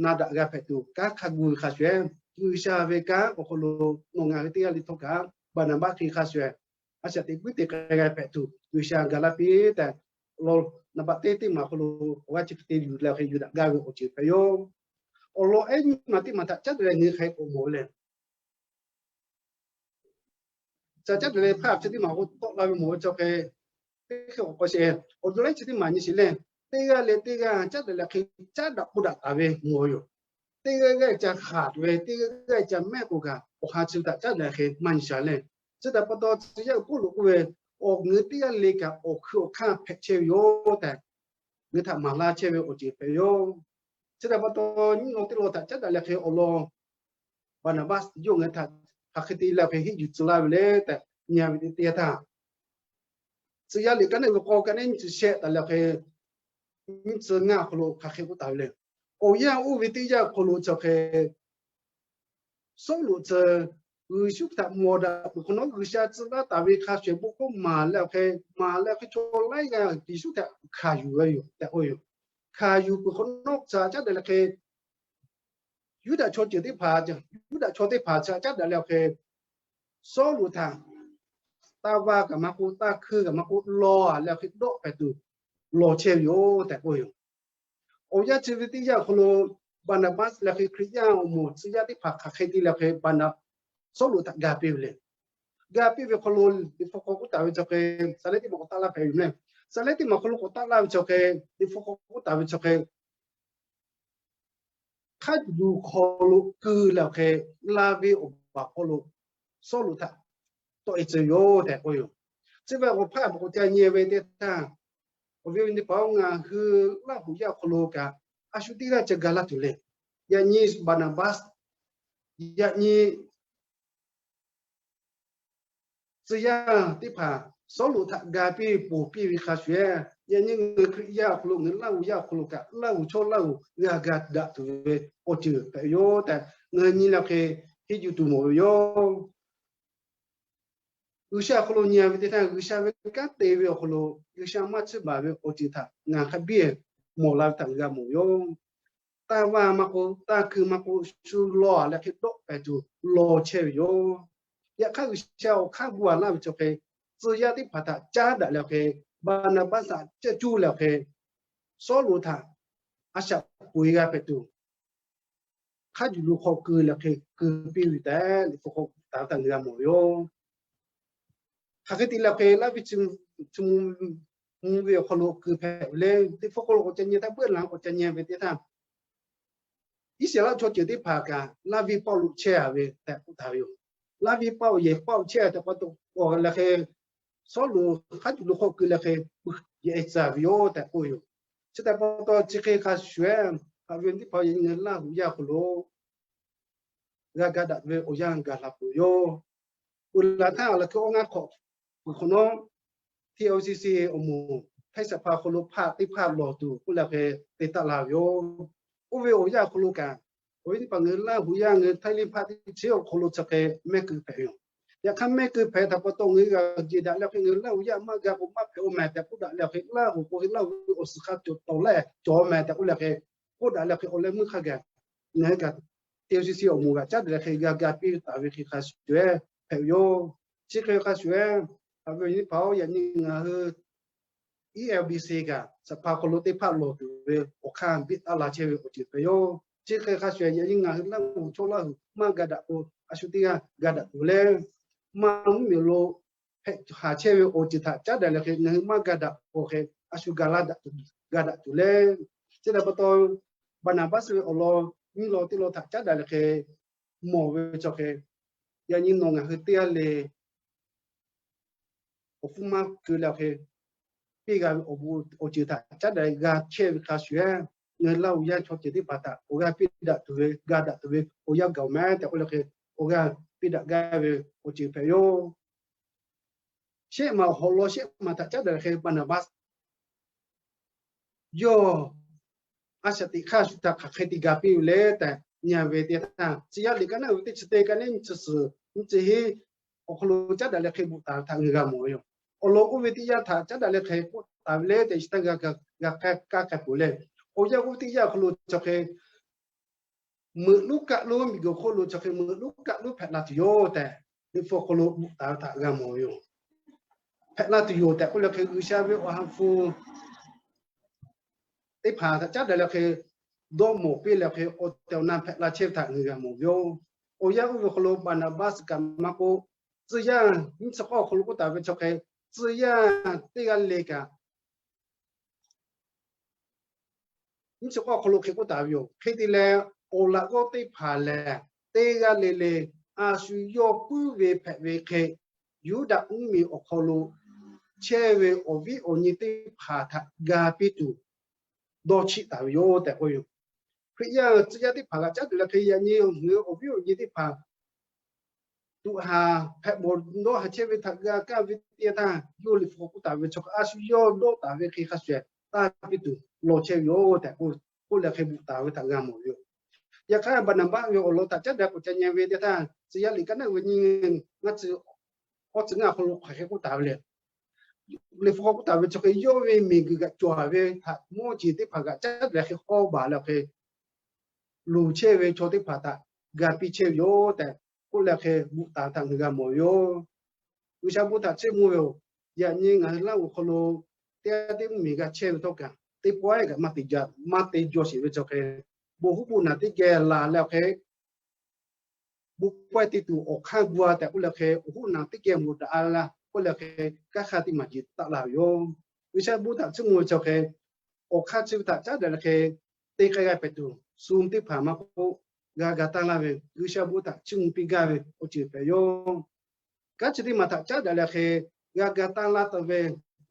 na daꞈ g'a hpehꞈ tuˬ kanˉ hk'a gu ve hk'a shuˍ shuˍ, G'uiˬsha ve kanˉ awˬ hk'aw lo nawˬ ngaˬ hui teˇ g'aˇ le htawˇ kaꞈ Baˍnaˍbaˆ hk'e hk'a shuˍ shuˍ, a shaꞈ teꞈ puiˉ te k'ai g'a hpehꞈ tuˬ G'uiˬsha ga laˇ piˇ tehꞈ, awˬ lawn naˍ baꞈ teˇ teˇ maˬ awˬ hk'aw lo awˬ g'aˇ chi hk'e te yuˬ leh hk'e yuˬ daꞈ gaˇ ve awˬ ceuˬ hpehꞈ yoˬ. Awˬ lawn ehˉ nyiˇ maˬ teˇ maˬ htaꞈ caˉ daꞈ leh ngaˬ hui hk'a k'awꞈ mawˬ ve le. Ca caˉ daꞈ leh hpaˇ chi teˇ maˬ k'o tawˆ la ve mawˬ ve chaw hk'e, teˇ hk'e k'awꞈ k'awꞈ sheˍ, awˬ duˬ laiˉ chi teˇ maˬ nyi sheˍ le. Teˇ g'aˇ leh teˇ g'aˇ caˉ daꞈ leh hk'e caˉ daꞈ k'oˆ daꞈ taˍ ve mawˬ yoˬ. Teˇ g'aˇ g'aˇ ca haˍ ve, teˇ g'aˇ g'aˇ ca mehˆ k'o kaꞈ, awˬ ha chi htaꞈ caˉ daꞈ leh hk'e maˇ nyi shaˍ le. Chi htaꞈ pa taw tcuh yaˇ uiˍ Pawˇluꞈ k'oˆ ve, awˬ ngaˬ hui teˇ g'aˇ le kaꞈ awˬ hkui awˬ hk'aˇ hpehꞈ chehˇ ve yoˬ tehꞈ, ngaˬ hui htaꞈ maˍ laˇ chehˇ ve awˬ ceuˬ hpehꞈ yoˬ. Chi htaꞈ pa taw nyiˇ lawn teˇ lawn htaꞈ caˉ daꞈ leh hk'e awˬ lawn Baˍnaˍbaˆ yawˇ ngaˬ hui htaꞈ hk'aˬ hk'e te leh hk'e henˇ yuˬ tcuh laˇ ve le tehꞈ nyi ve teˇ yanˇ htaˇ, tcuh yaˇ liꞈ ka neˉ ve k'aw ka neˉ nyiˇ chi shehˆ taˍ leh hk'e nyiˇ chi ngaˇ awˬ hk'aw lo hk'aˬ hk'e k'oˆ taˍ ve le. Awˬ yanˇ oˇ ve teˇ yanˇ awˬ hk'aw lo chi hk'e Sawˉluꞈ tcuh Yeˍsuˆ htaꞈ mawˬ daꞈ peuˬ hk'awꞈ nawˉ, G'uiˬsha tcuh laˇ taˍ ve hk'a shehˍ bon hkawˇ maˍ leh awˬ hk'e, maˍ leh hk'e chaw laiˉ g'aˇ Yeˍsuˆ htaꞈ hkanˍ yuˬ ve yoˬ tehꞈ k'oˆ yoˬ. Hkanˍ yuˬ peuˬ hk'awꞈ nawˉ tcuh caˉ daꞈ leh hk'e Yuˇdaꞈ chaw ceuˬ teˇ hpaˍ, Yuˇdaꞈ chaw teˇ hpaˍ tcuh caˉ daꞈ leh awˬ hk'e, Sawˉluꞈ htaꞈ taˇ vaˇ kaꞈ maˇ k'oˆ, taˇ hkui kaꞈ maˇ k'oˆ, lawˬ leh awˬ hk'e dawˆ pehˍ tuˬ lawˬ chehˇ ve yoˬ tehꞈ k'oˆ yoˬ. Awˬ yanˇ chi ve teˇ yanˇ awˬ hk'aw lo Baˍnaˍbaˆ leh hk'e Hkriꞈ yaˇ awˬ moˍ tcuh yaˇ teˇ hpaˍ hk'aˬ hk'e te leh hk'e Baˍnaˍ, Sawˉluꞈ htaꞈ ga piˇ ve le. Ga piˇ ve hk'aw lo Liꞈ hpu hk'aw k'oˆ taˍ ve chi hk'e, saˍ lehˉ teˇ maˬ k'awꞈ taˆ laˇ hpehꞈ ve yoˬ meh. Saˍ lehˉ teˇ maˬ hk'aw lo k'awꞈ taˆ laˇ ve chi hk'e, Liꞈ hpu hk'aw k'oˆ taˍ ve chi hk'e, hk'a luˬ hk'aw lo keu leh awˬ hk'e, laˇ ve awˬ baˬ hk'aw lo Sawˉluꞈ htaꞈ tawˆ e tcuh yoˬ tehꞈ k'oˆ yoˬ. Chi ve awˬ hpaˇ a maꞈ k'awꞈ ca nyi ve teˇ htaˇ, awˬ viˉ awˬ nyi teˇ hpaˍ-oˬ, ngaˬ hui Laˇhuˍ yaˇ awˬ hk'aw lo kaꞈ a shu teˇ g'aˇ ca ga laˇ tuˬ le. Yaꞈ nyi Baˍnaˍbaˆ, yaꞈ nyi tcuh yaˇ teˇ hpaˍ Sawˉluꞈ htaꞈ ga piˇ ponˬ piˇ ve hk'a shuˍ, yaꞈ nyi ngaˬ hui Hkriꞈ yaˇ awˬ hk'aw lo, ngaˬ hui Laˇhuˍ yaˇ awˬ hk'aw lo kaꞈ Laˇhuˍ chaw Laˇhuˍ g'a ga daꞈ tuˬ ve awˬ ceuˬ hpehꞈ ve yoˬ tehꞈ ngaˬ hui nyi leh hk'e henˇ yuˬ tuˬ mawˬ ve yoˬ. G'uiˬsha awˬ hk'aw lo nyi ve teˇ htaˇ, G'uiˬsha ve kanˉ te ve awˬ hk'aw lo G'uiˬsha maˇ tsuhˇ baˬ ve awˬ ceuˬ htaꞈ ngaˬ hk'a biˇ mawˬ la ve htaꞈ g'a mawˬ ve yoˬ. Taˇ vaˇ maˇ k'oˆ, taˇ hkui maˇ k'oˆ, shu lawˬ leh hk'e dawˆ pehˍ tuˬ lawˬ chehˇ ve yoˬ. Yaꞈ hk'aˇ G'uiˬsha awˬ hk'aˇ gu a laˇ ve chi hk'e, tcuh yaˇ teˇ hpaˍ htaꞈ caˉ daꞈ leh hk'e, Baˍnaˍbaˆ htaꞈ caˇ cuˇ leh hk'e, Sawˉluꞈ htaꞈ a shaꞈ peuˬ e g'a hpehꞈ tuˬ, hk'a yuˬ lo hk'aw keu leh hk'e keu piˇ ve tehꞈ Liꞈ hpu hk'aw taˍ ve htaꞈ ngaˬ g'a mawˬ ve yoˬ. Hk'aˬ hk'e te leh hk'e Laˇviˆ chi mvuh ve awˬ hk'aw lo keu hpehꞈ ve le. Teˇ hpfuhˇ hk'aw lo k'awꞈ ca nyi htaˇ, beuˆ laˬ k'awꞈ ca nyi ve teˇ htaˇ, Iˉsaˍreˍlaˆ chaw ceuˬ teˇ hpaˍ kaꞈ Laˇviˆ paˆ lo chehˇ a ve tehꞈ k'oˆ taˍ ve yoˬ. Laˇviˆ paˆ yehˬ paˆ chehˇ a tehꞈ pa taw leh hk'e, Sawˉluꞈ hk'a yuˬ lo hk'aw keu leh hk'e, yehˬ tcuh ve yoˬ tehꞈ k'oˆ ve yoˬ. Chi htaꞈ pa taw chi hk'e hk'a shuˍ shuˍ, haꞈ ve teˇ hpaˍ yaꞈ nyi ngaˬ hui Laˇhuˍ yaˇ awˬ hk'aw lo g'a ga daꞈ ve awˬ yanˇ gaˬ la peuˬ yoˬ. Peuˬ laˬ htaˇ, a lehˬ hkui awˇ ngaˇ hk'awꞈ peuˬ hk'awꞈ nawˉ, TLCC awˬ moˍ htaˇ saˍ hpaˍ hk'aw lo hpaˆ teˇ hpaˆ lawˬ tuˬ k'oˆ leh hk'e te taˆ la ve yoˬ. Oˇ ve awˬ yanˇ awˬ hk'aw lo kaꞈ, awˬ viˉ teˇ hpaˍ ngaˬ hui Laˇhuˍ yaˇ ngaˬ hui Htaiˇ liˇ hpaˆ teˇ chi awˬ hk'aw lo chi hk'e mehˆ keu hpehꞈ ve yoˬ. Yaꞈ hk'aˇ mehˆ keu hpehꞈ htaꞈ pa taw ngaˬ hui g'a jeˬ daꞈ leh hk'e, ngaˬ hui Laˇhuˍ yaˇ maˇ g'a k'o maˇ hpehꞈ-oˬ meh tehꞈ k'oˆ daꞈ leh hk'e, Laˇhuˍ k'o hk'e Laˇhuˍ ve awˬ suhˍ hk'a cawˬ tawˍ leh cawˬ meh tehꞈ k'oˆ leh hk'e, k'oˆ daꞈ leh hk'e awˬ leh meuˇ hk'a gaˬ ngaˬ hui kaꞈ TLCC awˬ moˍ g'aꞈ caˉ daꞈ leh hk'e g'a ga piˇ taˍ ve hk'e hk'a shuˍ shuˍ hpehꞈ ve yoˬ. Chi hk'e hk'a shuˍ shuˍ, haꞈ ve awˬ viˉ teˇ hpaˍ-oˬ, yaꞈ nyi ngaˬ hui ELBC kaꞈ saˍ hpaˍ hk'aw lo teˇ hpaˆ lawˬ tuˬ ve awˬ hk'aˇ biˇ taˆ la chehˇ ve awˬ ceuˬ hpehꞈ yoˬ. Chi hk'e hk'a shuˍ shuˍ, yaꞈ nyi ngaˬ hui Laˇhuˍ chaw Laˇhuˍ maˇ ga daꞈ k'o, a shu teˇ g'aˇ ga daꞈ tuˬ leh, maˇ mvuhˇ miˬ lo hpehꞈ haˍ chehˇ ve awˬ ceuˬ htaꞈ caˉ daꞈ leh hk'e, ngaˬ hui maˇ ga daꞈ k'o hk'e, a shu ga laˇ daꞈ tuˬ, ga daꞈ tuˬ leh, chi htaꞈ pa taw Baˍnaˍbaˆ ve awˬ lawn nyiˇ law teˇ law htaꞈ caˉ daꞈ leh hk'e mawˬ ve chaw hk'e, yaꞈ nyi nawˬ ngaˬ hui teˇ g'aˇ le awˬ hpfuhˇ maˇ keu leh hk'e, piˇ g'a ve awˬ bon awˬ ceuˬ htaꞈ caˉ daꞈ g'a chehˇ ve hk'a shuˍ, ngaˬ hui Laˇ huˍ yaˇ chaw ceuˬ teˇ hpaˍ htaꞈ awˬ g'aˇ piˇ daꞈ tuˬ ve, ga daꞈ tuˬ ve awˬ yanˇ gaˬ-oˬ meh tehꞈ k'oˆ leh hk'e, awˬ g'aˇ piˇ daꞈ gaˇ ve awˬ ceuˬ hpehꞈ yoˬ. Shehˆ maˬ awˬ hawꞈ law shehˆ maˬ htaꞈ caˉ daꞈ leh hk'e Baˍnaˍbaˆ yawˇ a shaꞈ teꞈ hk'aˇ shu htaꞈ hk'aˬ hk'e te ga piˇ ve le tehꞈ nyi ve teˇ htaˇ, tcuh yaˇ liꞈ kaˉ naˆ ve teˇ chi teˇ kaˉ neˉ nyiˇ chi suhˍ nyiˇ chi hiˉ awˬ hk'aw lo caˉ daꞈ leh hk'e bvuhꞈ taˍ ve htaꞈ ngaˬ hui g'a mawˬ ve yoˬ. Awˬ lawn k'oˆ ve teˇ yanˇ htaꞈ caˉ daꞈ leh hk'e k'oˆ taˍ ve le tehꞈ, chi htaˇ g'a kaˇ k'ai peuˬ leh, awˬ yanˇ k'oˆ ve teˇ yanˇ awˬ hk'aw lo chaw hk'e meuꞈ lonˉ kaˆ lonˉ, miˬguiˬ hk'oˆ lo chaw hk'e meuꞈ lonˉ kaˆ lonˉ hpehꞈ la tuˬ yoˬ tehꞈ, Liꞈ hpu awˬ hk'aw lo bvuhꞈ taˍ ve htaꞈ g'a mawˬ ve yoˬ. Hpehꞈ la tuˬ yoˬ tehꞈ k'oˆ leh hk'e, G'uiˬsha ve awˬ ha hpu teˇ hpaˍ htaꞈ caˉ daꞈ leh hk'e dawˇ mawˬ piˇ leh hk'e, awˬ tehˬ awˬ na hpehꞈ la chehˇ ve htaꞈ ngaˬ hui g'a mawˬ ve yoˬ. Awˬ yanˇ oˇ ve awˬ hk'aw lo Baˍnaˍbaˆ kaꞈ maˇ k'oˆ, tcuh yaˇ nyiˇ chi k'awˇ awˬ hk'aw lo k'oˆ taˍ ve chaw hk'e, tcuh yaˇ teˇ g'aˇ le kaꞈ nyiˇ chi k'awˇ awˬ hk'aw lo hk'e k'oˆ taˍ ve yoˬ. Hk'e te leh, awˬ laꞈ g'awˇ teˇ hpaˍ lehˬ, teˇ g'aˇ le le a shu yawˇ puiˉ ve hpehꞈ ve hk'e, Yuˇdaꞈ mvuhˇmiˬ awˬ hk'aw lo chehˇ ve awˬ viˉ awˬ nyi teˇ hpaˍ htaꞈ ga piˇ tuˬ dawˇ chiˆ taˍ ve yoˬ tehꞈ k'oˆ yoˬ. Hkriꞈ yaˇ tcuh yaˇ teˇ hpaˍ g'a caˉ daꞈ leh hk'e, yaꞈ nyi ngaˬ hui awˬ viˉ awˬ nyi teˇ hpaˍ tuꞈ haˍ hpehꞈ bawˬ dawˇ haˍ chehˇ ve htaꞈ g'a kaˇ ve teˇ yanˇ htaˇ, yawˇ Liꞈ hpu hk'aw k'oˆ taˍ ve chaw hk'e a shu yawˇ dawˇ taˍ ve hk'e hk'a shuˍ taˇ piˇ tuˬ law chehˇ ve yoˬ tehꞈ k'oˆ leh hk'e bvuhꞈ taˍ ve htaꞈ g'a mawˬ ve yoˬ. Yaꞈ hk'aˇ, Baˍnaˍbaˆ ve awˬ lawn htaꞈ caˉ daꞈ k'awꞈ ca nyi ve teˇ htaˇ, tcuh yaˇ liꞈ kaˉ naˆ ve nyiˇ ngaˇ chi awˇ tcuh ngaˇ awˬ hk'aw lo hk'aˬ hk'e k'oˆ taˍ ve le. Liꞈ hpu hk'aw k'oˆ taˍ ve chaw hk'e, yawˇ ve miˬguiˬ g'aꞈ cawˬ ve htaꞈ mawˇ jeˬ teˇ hpaˍ g'aꞈ caˉ daꞈ leh hk'e hawˇ baˬ leh hk'e luˬ chehˇ ve chaw teˇ hpaˍ htaꞈ ga piˇ chehˇ ve yoˬ tehꞈ k'oˆ leh hk'e bvuhꞈ taˍ ve htaꞈ ngaˬ hui g'a mawˬ ve yoˬ. G'uiˬsha bon htaꞈ chiˇ mvuh ve yoˬ. Yaꞈ nyi ngaˬ hui Laˇ huˍ awˬ hk'aw lo teˇ g'aˇ teˇ mvuhˇmiˬ g'a chehˇ ve htawˇ kaꞈ, teˇ pawehˇ kaꞈ maˇ te ja, maˇ te jaw sheˍ ve chaw hk'e, bon huˉ bon naˬ teˇ geh laˬ leh hk'e, bon pawehˇ te tuˬ awˬ hk'aˇ gu-a tehꞈ k'oˆ leh hk'e, awˬ huˉ naˬ teˇ geh mawˬ daꞈ-a laˇ k'oˆ leh hk'e, kanˉ hk'aˇ teˇ maˬ jeˬ taˆ la ve yoˬ. G'uiˬsha bon htaꞈ chiˇ mvuh ve chaw hk'e, awˬ hk'aˇ chi ve htaꞈ caˉ daꞈ leh hk'e, teˇ k'ai g'a hpehꞈ tuˬ, sum teˇ hpaˍ maˇ k'oˆ, g'a ga taˇ laˇ ve, G'uiˬsha bon htaꞈ chiˇ mvuh piˇ gaˇ ve awˬ ceuˬ hpehꞈ yoˬ. Kanˉ chi teˇ maˬ htaꞈ caˉ daꞈ leh hk'e, g'a ga taˇ laˇ taˇ ve,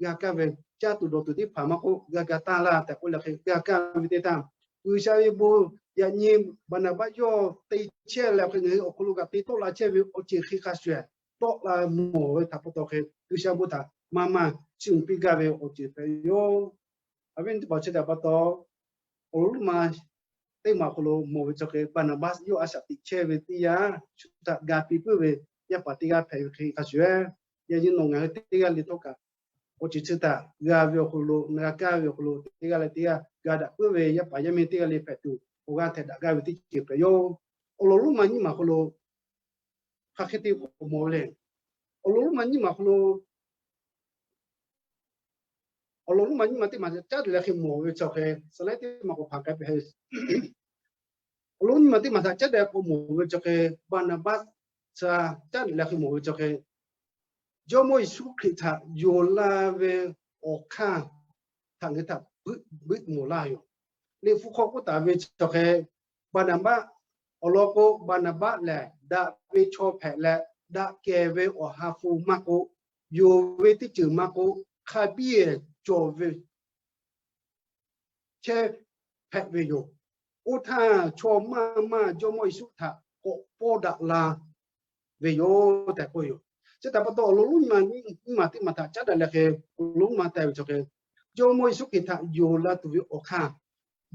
g'a kaˇ ve, caˇ tuˬ dawˬ tuˬ teˇ hpaˍ maˇ k'oˆ, g'a ga taˇ laˇ tehꞈ k'oˆ leh hk'e, g'a kaˇ ve teˇ htaˇ, G'uiˬsha ve bon yaꞈ nyi Baˍnaˍbaˆ yawˇ te chehˇ leh hk'e, ngaˬ hui awˬ hk'aw lo kaꞈ te tawˆ la chehˇ ve awˬ ceuˬ hk'e hk'a shuˍ tawˆ la mawˬ ve htaꞈ pa taw hk'e, G'uiˬsha bon htaꞈ maˇ maˇ chiˇ mvuh piˇ gaˇ ve awˬ ceuˬ hpehꞈ yoˬ. Awˬ viˉ teˇ hpaˍ chi htaꞈ pa taw, awˬ lawn lonˉ ma teˇ maˬ awˬ hk'aw lo mawˬ ve chaw hk'e, Baˍnaˍbaˆ yawˇ a shaꞈ teꞈ chehˇ ve teˇ yanˇ, shu htaꞈ ga piˇ puiˉ ve yaˇ paˍ teˇ g'aˇ hpehꞈ ve hk'e hk'a shuˍ, yaꞈ nyi nawˬ ngaˬ hui teˇ g'aˇ le htawˇ kaꞈ, awˬ ceuˬ chi htaꞈ g'a ve awˬ hk'aw lo, g'a kaˇ ve awˬ hk'aw lo, teˇ g'aˇ leh teˇ g'aˇ ga daꞈ puiˉ ve yaˇ paˍ yaˇ miˇ teˇ g'aˇ le hpehꞈ tuˬ, awˬ g'aˇ htehꞈ daꞈ gaˇ ve teˇ ceuˬ hpehꞈ yoˬ. Awˬ lawn lonˉ ma nyiˇ maˬ awˬ hk'aw lo hk'aˬ hk'e te k'awꞈ mawˬ ve le. Awˬ lawn lonˉ ma nyiˇ maˬ awˬ hk'aw lo, awˬ lawn lonˉ ma nyiˇ maˬ teˇ maˬ caˉ daꞈ leh hk'e mawˬ ve chaw hk'e, saˍ laiˉ teˇ maˬ k'awꞈ hpanˍ k'ai pehꞈ. Awˬ lawn nyiˇ maˬ teˇ maˬ htaꞈ caˉ daꞈ k'awꞈ mawˬ ve chaw hk'e, Baˍnaˍbaˆ htaꞈ caˉ daꞈ leh hk'e mawˬ ve chaw hk'e, Jawˇmawˇ Yeˍsuˆ Hkriꞈ htaꞈ yonˍ la ve awˬ hk'aˇ htaꞈ ngaˬ hui htaꞈ buiˆ mawˬ laˇ yoˬ. Liꞈ hpu hk'aw k'oˆ taˍ ve chaw hk'e, Baˍnaˍbaˆ, awˬ lawn k'o Baˍnaˍbaˆ lehˬ daꞈ ve chaw hpehꞈ leh, daꞈ kehˬ ve awˬ ha hpu maˇ k'oˆ, yonˍ ve teˇ ceuˬ maˇ k'oˆ, hk'a biˇ cawˬ ve chehˇ hpehꞈ ve yoˬ. Oˇ htaˇ, chaw maˇ maˇ Jawˇmawˇ Yeˍsuˆ htaꞈ k'awꞈ pawˇ daꞈ la ve yoˬ tehꞈ k'oˆ yoˬ. Chi htaꞈ pa taw, awˬ lawn lonˉ ma nyiˇ maˬ teˇ maˬ htaꞈ caˉ daꞈ leh hk'e, awˬ lawn lonˉ ma te ve chaw hk'e, Jawˇmawˇ Yeˍsuˆ Hkriꞈ htaꞈ yonˍ la tuˬ ve awˬ hk'aˇ,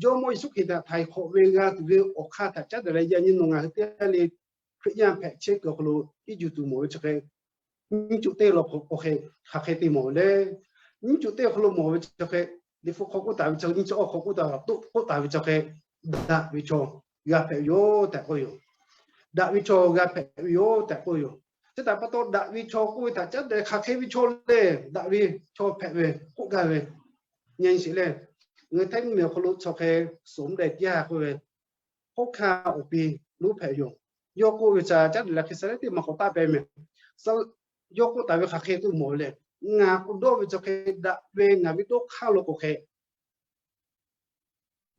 Jawˇmawˇ Yeˍsuˆ Hkriꞈ htaꞈ htaiˍ hk'awꞈ ve g'a tuˬ ve awˬ hk'aˇ htaꞈ caˉ daꞈ leh, yaꞈ nyi nawˬ ngaˬ hui teˇ g'aˇ le Hkriꞈ yaˇ hpehꞈ chehˇ kuiˬ awˬ hk'aw lo hiˉ juˬ tuˬ mawˬ ve chaw hk'e, nyiˇ cuˬ teˇ law k'o hk'e, hk'aˬ hk'e te mawˬ ve le. Nyiˇ cuˬ teˇ awˬ hk'aw lo mawˬ ve chaw hk'e, Liꞈ hpu hk'aw k'oˆ taˍ ve chaw, nyiˇ cuˬ awˬ hk'aw k'oˆ taˍ, k'oˆ taˍ ve chaw hk'e, daꞈ ve chaw g'a hpehꞈ ve yoˬ tehꞈ k'oˆ yoˬ. Daꞈ ve chaw g'a hpehꞈ ve yoˬ tehꞈ k'oˆ yoˬ. Chi htaꞈ pa taw, daꞈ ve chaw k'oˆ ve htaꞈ caˉ daꞈ hk'aˬ hk'e ve chaw le, daꞈ ve chaw hpehꞈ ve k'oˆ gaˇ ve, nyi sheˍ le. Ngaˬ hui Htaiˇ mvuhˇmiˬ awˬ hk'aw lo chaw hk'e, สมเด็จย่า k'oˆ ve, hawˉ hkanˇ awˬ pi lonˉ hpehꞈ yoˬ. Yawˇ k'oˆ ve htaꞈ caˉ daꞈ leh hk'e, saˍ laiˉ teˇ maˬ k'awꞈ taˆ pehˍ mehˍ. Yawˇ k'oˆ taˍ ve hk'aˬ hk'e k'oˆ mawˬ ve le. Ngaˬ k'o dawˇ ve chaw hk'e, daꞈ ve ngaˬ ve dawˇ hk'aˇ lo k'o hk'e,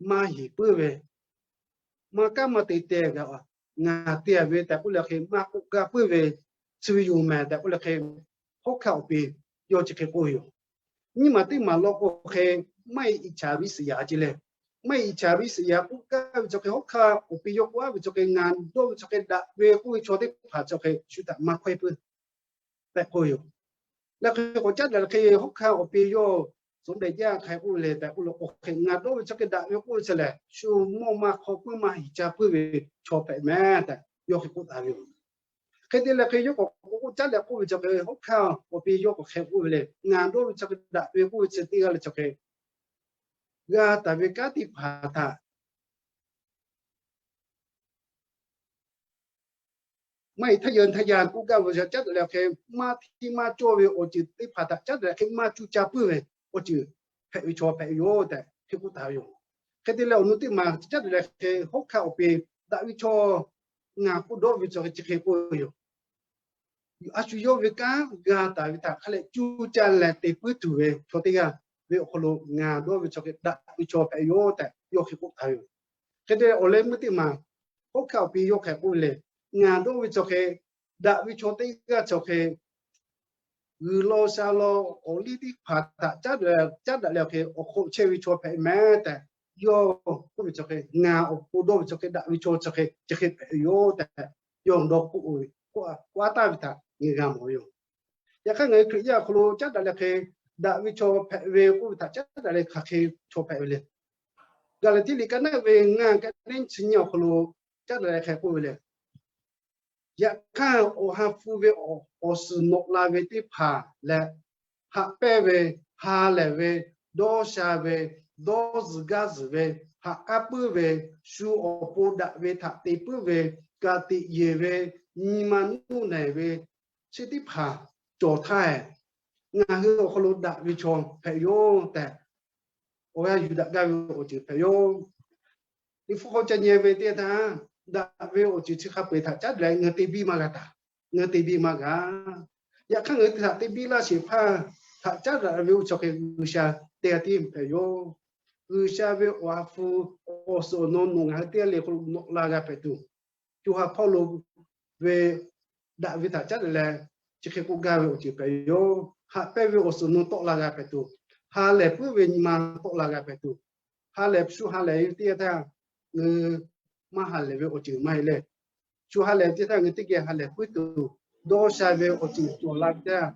maˇ heˍ puiˉ ve, maˇ kaˉ maˇ te te g'a, ngaˬ te ve tehꞈ k'oˆ leh hk'e maˇ k'oˆ gaˇ puiˉ ve, chi ve yoˬ mehˍ tehꞈ k'oˆ leh hk'e, hawˉ hkanˇ awˬ pi yawˇ chi hk'e k'oˆ ve yoˬ. Nyiˇ maˬ teˇ maˬ law k'o hk'e, maˇ heˆ iˍ chaˍ viˉ suhˍ yaꞈ ce leh, maˇ heˆ iˍ chaˍ viˉ suhˍ yaꞈ k'oˆ gaˇ ve chaw hk'e, hawˉ hkanˇ awˬ pi yawˇ k'oˆ a ve chaw hk'e, ngaˬ dawˇ ve chaw hk'e daꞈ ve k'oˆ ve chaw teˇ hpaˍ chaw hk'e shu htaꞈ maˇ hkawehˇ puiˉ tehꞈ k'oˆ ve yoˬ. Leh hk'e k'o caˉ daꞈ leh hk'e hawˉ hkanˇ awˬ pi yawˇ suhˍ dehꞈ jaˇ hk'a k'oˆ ve le tehꞈ k'oˆ lo k'o hk'e, ngaˬ dawˇ ve chaw hk'e daꞈ ve k'oˆ ve chi lehˬ, shu mawˇ maˇ hk'aw puiˉ maˇ heˍ ca puiˉ ve chaw hpehꞈ mehˍ tehꞈ yawˇ hk'e k'oˆ taˍ ve yoˬ. Hk'e te leh hk'e yawˇ k'awꞈ k'oˆ caˉ leh k'oˆ ve chaw hk'e, hawˉ hkanˇ awˬ pi yawˇ k'awꞈ hk'e k'oˆ ve le, ngaˬ dawˇ ve chaw hk'e daꞈ ve k'oˆ ve chi teˇ g'aˇ leh chaw hk'e, g'a taˍ ve kanˉ teˇ hpaˍ htaꞈ maˇ heˆ htaˇ yeuˬ htaˇ yanˇ k'oˆ gaˇ ve chaw caˉ daꞈ leh hk'e, maˇ hteˇ maˇ cawˇ ve awˬ ceuˬ teˇ hpaˍ htaꞈ caˉ daꞈ leh hk'e maˇ cuˇ caˇ puiˉ ve awˬ ceuˬ hpehꞈ ve chaw hpehꞈ ve yoˬ tehꞈ hk'e k'oˆ taˍ ve yoˬ. Hk'e te leh awˬ nu teˇ maˬ caˉ daꞈ leh hk'e, hawˉ hkanˇ awˬ pi daꞈ ve chaw, ngaˬ k'oˆ dawˇ ve chaw hk'e chi hk'e k'oˆ ve yoˬ. A shu yawˇ ve kanˉ g'a taˍ ve htaꞈ hk'a leh cuˇ caˇ leh te puiˉ tuˬ ve chaw teˇ g'aˇ ve awˬ hk'aw lo ngaˬ dawˇ ve chaw hk'e daꞈ ve chaw hpehꞈ yoˬ tehꞈ yawˇ hk'e k'oˆ taˍ ve yoˬ. Hk'e te leh awˬ leh meuˇ teˇ maˬ hawˉ hkanˇ awˬ pi yawˇ hk'e k'oˆ ve le, ngaˬ dawˇ ve chaw hk'e daꞈ ve chaw teˇ g'aˇ chaw hk'e, g'uiˬ law sha law awˬ liˇ teˇ hpaˍ htaꞈ caˉ daꞈ leh hk'e awˬ hk'aw chehˇ ve chaw hpehꞈ mehˍ tehꞈ yawˇ k'oˆ ve chaw hk'e, ngaˬ awˬ pon dawˇ ve chaw hk'e daꞈ ve chaw chi hk'e chi hk'e hpehꞈ ve yoˬ tehꞈ yawˇ dawˇ k'oˆ ve, k'oˆ a taˍ ve htaꞈ ngaˬ g'a mawˬ ve yoˬ. Yaꞈ hk'aˇ ngaˬ hui Hkriꞈ yaˇ awˬ hk'aw lo caˉ daꞈ leh hk'e daꞈ ve chaw hpehꞈ ve k'oˆ ve htaꞈ caˉ daꞈ leh hk'aˬ hk'e chaw hpehꞈ ve le. Gaˍlaˍtiˆ liꞈ ka naˆ ve ngaˇ ka neˉ chi nyiˇ awˬ hk'aw lo caˉ daꞈ leh hk'e k'oˆ ve le, yaꞈ hk'aˇ awˬ ha hpu ve awˬ suhˍ nawꞈ la ve teˇ hpaˍ leh, haꞈ pehnˇ ve, ha lehˬ ve, dawˇ sha ve, dawˇ zuhˬ gaˇ zuhˬ ve, haꞈ k'aˉ puiˉ ve, shu awˬ pon daꞈ ve htaꞈ te puiˉ ve, ka tiꞈ yeˬ ve, nyi ma nuˇ nehˬ ve, chi teˇ hpaˍ cawˬ htaˇ, ngaˬ hui awˬ hk'aw lo daꞈ ve chaw hpehꞈ yoˬ tehꞈ awˬ g'aˇ yuˬ daꞈ gaˇ ve awˬ ceuˬ hpehꞈ yoˬ. Liꞈ hpu hk'aw ca nyi ve teˇ htaˇ, daꞈ ve awˬ ceuˬ chi hk'a peu-eˬ htaꞈ caˉ daꞈ leh ngaˬ hui te biˇ maˇ g'a taˍ. Ngaˬ hui te biˇ maˇ g'a. Yaꞈ hk'aˇ ngaˬ hui htaꞈ te biˇ laˇ sheˍ hpaˇ htaꞈ caˉ daꞈ ve oˇ chaw hk'e G'uiˬsha teˇ g'aˇ tiˉ hpehꞈ yoˬ. G'uiˬsha ve awˬ ha hpu awˬ suhˍ awˬ naw nawˬ ngaˬ hui teˇ g'aˇ le hk'aw lo nawꞈ la g'a hpehꞈ tuˬ, co ha hpawˇ lo ve daꞈ ve htaꞈ caˉ daꞈ leh chi hk'e k'oˆ gaˇ ve awˬ ceuˬ hpehꞈ yoˬ. Haꞈ pehnˇ ve awˬ suhˍ awˬ naw tawˆ la g'a hpehꞈ tuˬ, ha lehˬ puiˉ ve nyi ma tawˆ la g'a hpehꞈ tuˬ, ha lehˬ shu ha lehˬ ve teˇ g'aˇ htaˇ ngaˬ hui maˇ ha lehˬ ve awˬ ceuˬ maˇ heˆ le. Shu ha lehˬ ve teˇ htaˇ ngaˬ hui teˇ geh ha lehˬ puiˉ tuˬ, dawˇ sha ve awˬ ceuˬ cawˬ la ve teˇ g'aˇ,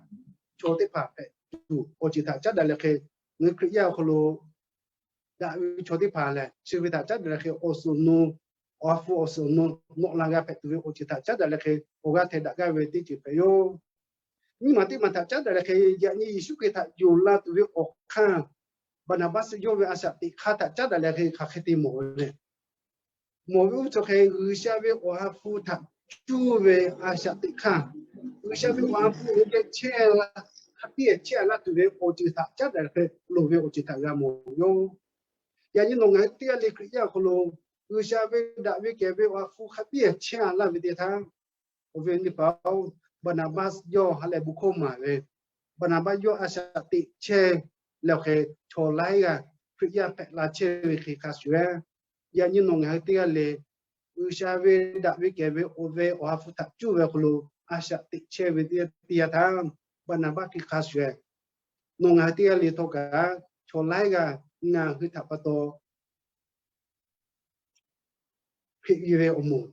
chaw teˇ hpaˍ hpehꞈ tuˬ awˬ ceuˬ htaꞈ caˉ daꞈ leh hk'e, ngaˬ hui Hkriꞈ yaˇ awˬ hk'aw lo daꞈ ve chaw teˇ hpaˍ lehˬ, chi ve htaꞈ caˉ daꞈ leh hk'e awˬ suhˍ awˬ naw, awˬ ha hpu awˬ suhˍ awˬ naw nawꞈ la g'a hpehꞈ tuˬ ve awˬ ceuˬ htaꞈ caˉ daꞈ leh hk'e awˬ g'aˇ hteh daꞈ gaˇ ve teˇ ceuˬ hpehꞈ yoˬ. Nyiˇ maˬ teˇ maˬ htaꞈ caˉ daꞈ leh hk'e, yaꞈ nyi Yeˍsuˆ Hkriꞈ htaꞈ yonˍ la tuˬ ve awˬ hk'aˇ, Baˍnaˍbaˆ yawˇ ve a shaꞈ teꞈ hk'aˇ htaꞈ caˉ daꞈ leh hk'e hk'aˬ hk'e te mawˬ ve le. Mawˬ ve oˇ ve chaw hk'e G'uiˬsha ve awˬ ha hpu htaꞈ cuˇ ve a shaꞈ teꞈ hk'aˇ, G'uiˬsha ve awˬ ha hpu geh chehˇ la, hk'a piˇ chehˇ laˇ tuˬ ve awˬ ceuˬ htaꞈ caˉ daꞈ leh hk'e loˍ ve awˬ ceuˬ htaꞈ g'a mawˬ yoˬ. Yaꞈ nyi nawˬ ngaˬ hui teˇ g'aˇ le Hkriꞈ yaˇ awˬ hk'aw lo G'uiˬsha ve daꞈ ve kehˬ ve awˬ ha hpu hk'a piˇ chehˇ laˇ ve teˇ htaˇ, awˬ viˉ awˬ nyi teˇ hpaˍ-oˬ, Baˍnaˍbaˆ yawˇ ha lehˬ bon hkawˇ maˍ ve, Baˍnaˍbaˆ yawˇ a shaꞈ teꞈ chehˇ leh awˬ hk'e chaw laiˉ g'aˇ Hkriꞈ yaˇ hpehꞈ la chehˇ ve hk'e hk'a shuˍ shuˍ, yaꞈ nyi nawˬ ngaˬ hui teˇ g'aˇ le G'uiˬsha ve daꞈ ve kehˬ ve awˬ ve awˬ ha hpu htaꞈ cuˇ ve awˬ hk'aw lo a shaꞈ teꞈ chehˇ ve teˇ yanˇ htaˇ, Baˍnaˍbaˆ hk'e hk'a shuˍ shuˍ, nawˬ ngaˬ hui teˇ g'aˇ le htawˇ kaꞈ chaw laiˉ g'aˇ ngaˬ hui htaꞈ pa taw Hkriꞈ ve awˬ moˍ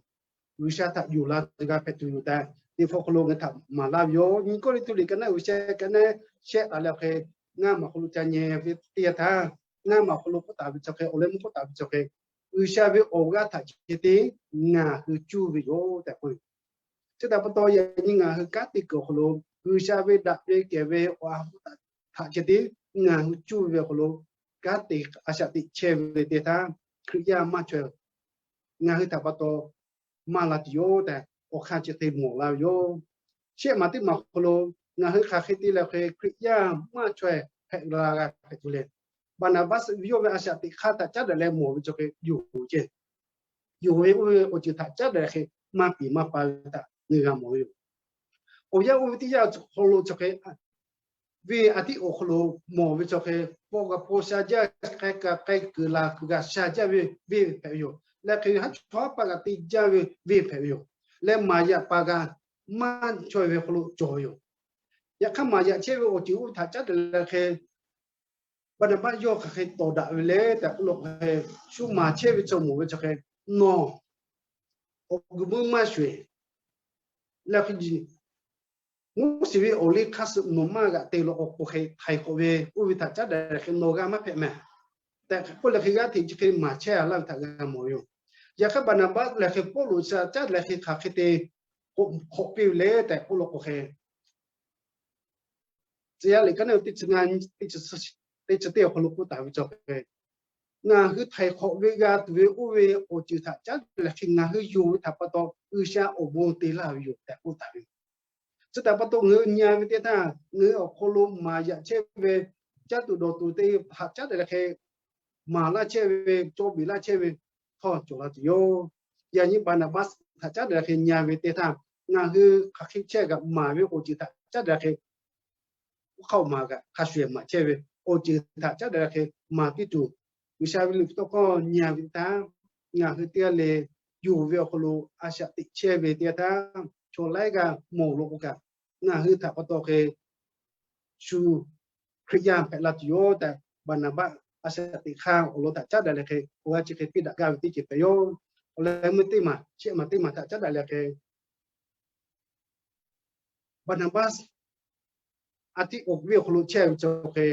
G'uiˬsha htaꞈ yonˍ la tuˬ g'a hpehꞈ tuˬ yoˬ tehꞈ, liꞈ hpu awˬ hk'aw lo ngaˬ hui htaꞈ maˍ laˇ ve yoˬ. Nyi Kawˇrenˍhtuˆ liꞈ ka naˆ uiˍ shehˆ ka naˆ shehˆ taˍ leh awˬ hk'e, ngaˇ maˬ awˬ hk'aw lo ca nyi ve teˇ yanˇ htaˇ, ngaˇ maˬ awˬ hk'aw lo k'oˆ taˍ ve chi hk'e, awˬ leh meuˇ k'oˆ taˍ ve chi hk'e, G'uiˬsha ve awˬ g'aˇ htaꞈ ceh tiˉ ngaˬ hui cuˇ ve yoˬ tehꞈ k'oˆ ve. Chi htaꞈ pa taw yaꞈ nyi ngaˬ hui kanˉ te kuiˬ awˬ hk'aw lo G'uiˬsha ve daꞈ ve kehˬ ve awˬ ha hpu htaꞈ ceh tiˉ ngaˬ hui cuˇ ve awˬ hk'aw lo, kanˉ te a shaꞈ teꞈ chehˇ ve teˇ htaˇ, Hkriꞈ yaˇ maˇ chaweh ngaˬ hui htaꞈ pa taw maˇ la tuˬ yoˬ tehꞈ, awˬ hk'aˇ chi hk'e mawˬ laˇ ve yoˬ. Shehˆ maˬ teˇ maˬ awˬ hk'aw lo ngaˬ hui hk'aˬ hk'e te leh hk'e Hkriꞈ yaˇ maˇ chaweh hpehꞈ la g'a hpehꞈ tuˬ le. Baˍnaˍbaˆ yawˇ ve a shaꞈ teꞈ hk'aˇ htaꞈ caˉ daꞈ leh mawˬ ve chi hk'e yonˍ ve ceh, yonˍ ve oˇ ve awˬ ceuˬ htaꞈ caˉ daꞈ leh hk'e maˇ piˍ maˇ pa ve htaꞈ ngaˬ hui g'a mawˬ ve yoˬ. Awˬ yanˇ oˇ ve teˇ yanˇ awˬ hk'aw lo chi hk'e, venˇ a tiˉ awˬ hk'aw lo mawˬ ve chi hk'e, paw kaꞈ paw sha jaˇ, k'ai kaꞈ k'ai kuiˬ la kuiˬ g'a sha jaˇ ve venˇ hpehꞈ ve yoˬ. leh hk'e haˉ chaw haˉ paˆ kaꞈ te jaˇ ve venˇ hpehꞈ ve yoˬ. Leh maˍ yaꞈ paˍ kaꞈ maˇ chaweh ve hk'aw lo cawˬ ve yoˬ. Yaꞈ hk'aˇ maˍ yaꞈ chehˇ ve awˬ ceuˬ oˇ ve htaꞈ caˉ daꞈ leh hk'e, Baˍnaˍbaˆ yawˇ hk'aˬ hk'e tawˍ daꞈ ve le tehꞈ k'oˆ lo hk'e, shu maˍ chehˇ ve chaw mawˬ ve chi hk'e, nawˬ awˬ g'uiˬ meuˇ maˇ shuˍ eˬ leh hk'e, Moˉseˍ ve awˬ liˇ hk'aˇ suh nawˬ maˇ g'aꞈ te lo awˬ k'o hk'e htaiˍ hk'awꞈ ve oˇ ve htaꞈ caˉ daꞈ leh hk'e nawˬ g'a maˇ hpehꞈ mehˍ tehꞈ k'oˆ leh hk'e, g'aˇ hteꞈ chi hk'e maˍ chehˇ a laˇ ve htaꞈ g'a mawˬ ve yoˬ. Yaꞈ hk'aˇ Baˍnaˍbaˆ lehˬ hk'e Pawˇluꞈ shaꞈ caˉ daꞈ leh hk'e hk'aˬ hk'e te k'oˆ hk'awꞈ piˇ ve le tehꞈ k'oˆ lo k'o hk'e, Tcuh yaˇ liꞈ kaˉ neˇ teˇ chi ngaˇ, teˇ chi teˇ awˬ hk'aw lo k'oˆ taˍ ve chi hk'e, ngaˬ hui htaiˍ hk'awꞈ ve g'a tuˬ ve oˇ ve awˬ ceuˬ htaꞈ caˉ daꞈ leh hk'e ngaˬ hui yonˍ ve htaꞈ pa taw G'uiˬsha awˬ bon te laˇ ve yoˬ tehꞈ k'oˆ taˍ ve yoˬ. Chi htaꞈ pa taw ngaˬ hui nyi ve teˇ htaˇ, ngaˬ hui awˬ hk'aw lo maˍ yaꞈ chehˇ ve caˇ tuˬ dawˬ tuˬ te htaꞈ caˉ daꞈ leh hk'e maˍ laˇ chehˇ ve, cawˇ biˬ laˇ chehˇ ve htawˇ cawˬ la tuˬ yoˬ. Yaꞈ nyi Baˍnaˍbaˆ htaꞈ caˉ daꞈ leh hk'e nyi ve teˇ htaˇ, ngaˬ hui hk'aˬ hk'e chehˇ kaꞈ maˍ ve awˬ ceuˬ htaꞈ caˉ daꞈ leh hk'e, oˇ hk'aˆ maˍ kaꞈ hk'a shuˍ maˍ chehˇ ve awˬ ceuˬ htaꞈ caˉ daꞈ leh hk'e maˍ piˇ tuˬ, G'uiˬsha ve liꞈ hpu tawˇ hkawˇ nyi ve teˇ htaˇ, ngaˬ hui teˇ g'aˇ le yonˍ ve awˬ hk'aw lo a shaꞈ teꞈ chehˇ ve teˇ htaˇ, chaw laiˉ g'aˇ mawˬ lo k'o kaꞈ, ngaˬ hui htaꞈ pa taw hk'e shu Hkriꞈ yaˇ hpehꞈ la tuˬ yoˬ tehꞈ, Baˍnaˍbaˆ a shaꞈ teꞈ hk'aˇ awˬ lawn htaꞈ caˉ daꞈ leh hk'e awˬ g'aˇ chi hk'e piˇ daꞈ gaˇ ve teˇ ceuˬ hpehꞈ yoˬ. Awˬ leh meuˇ teˇ maˬ shehˆ maˬ teˇ maˬ htaꞈ caˉ daꞈ leh hk'e, Baˍnaˍbaˆ a tiˉ awˬ viˉ awˬ hk'aw lo chehˇ ve chi hk'e,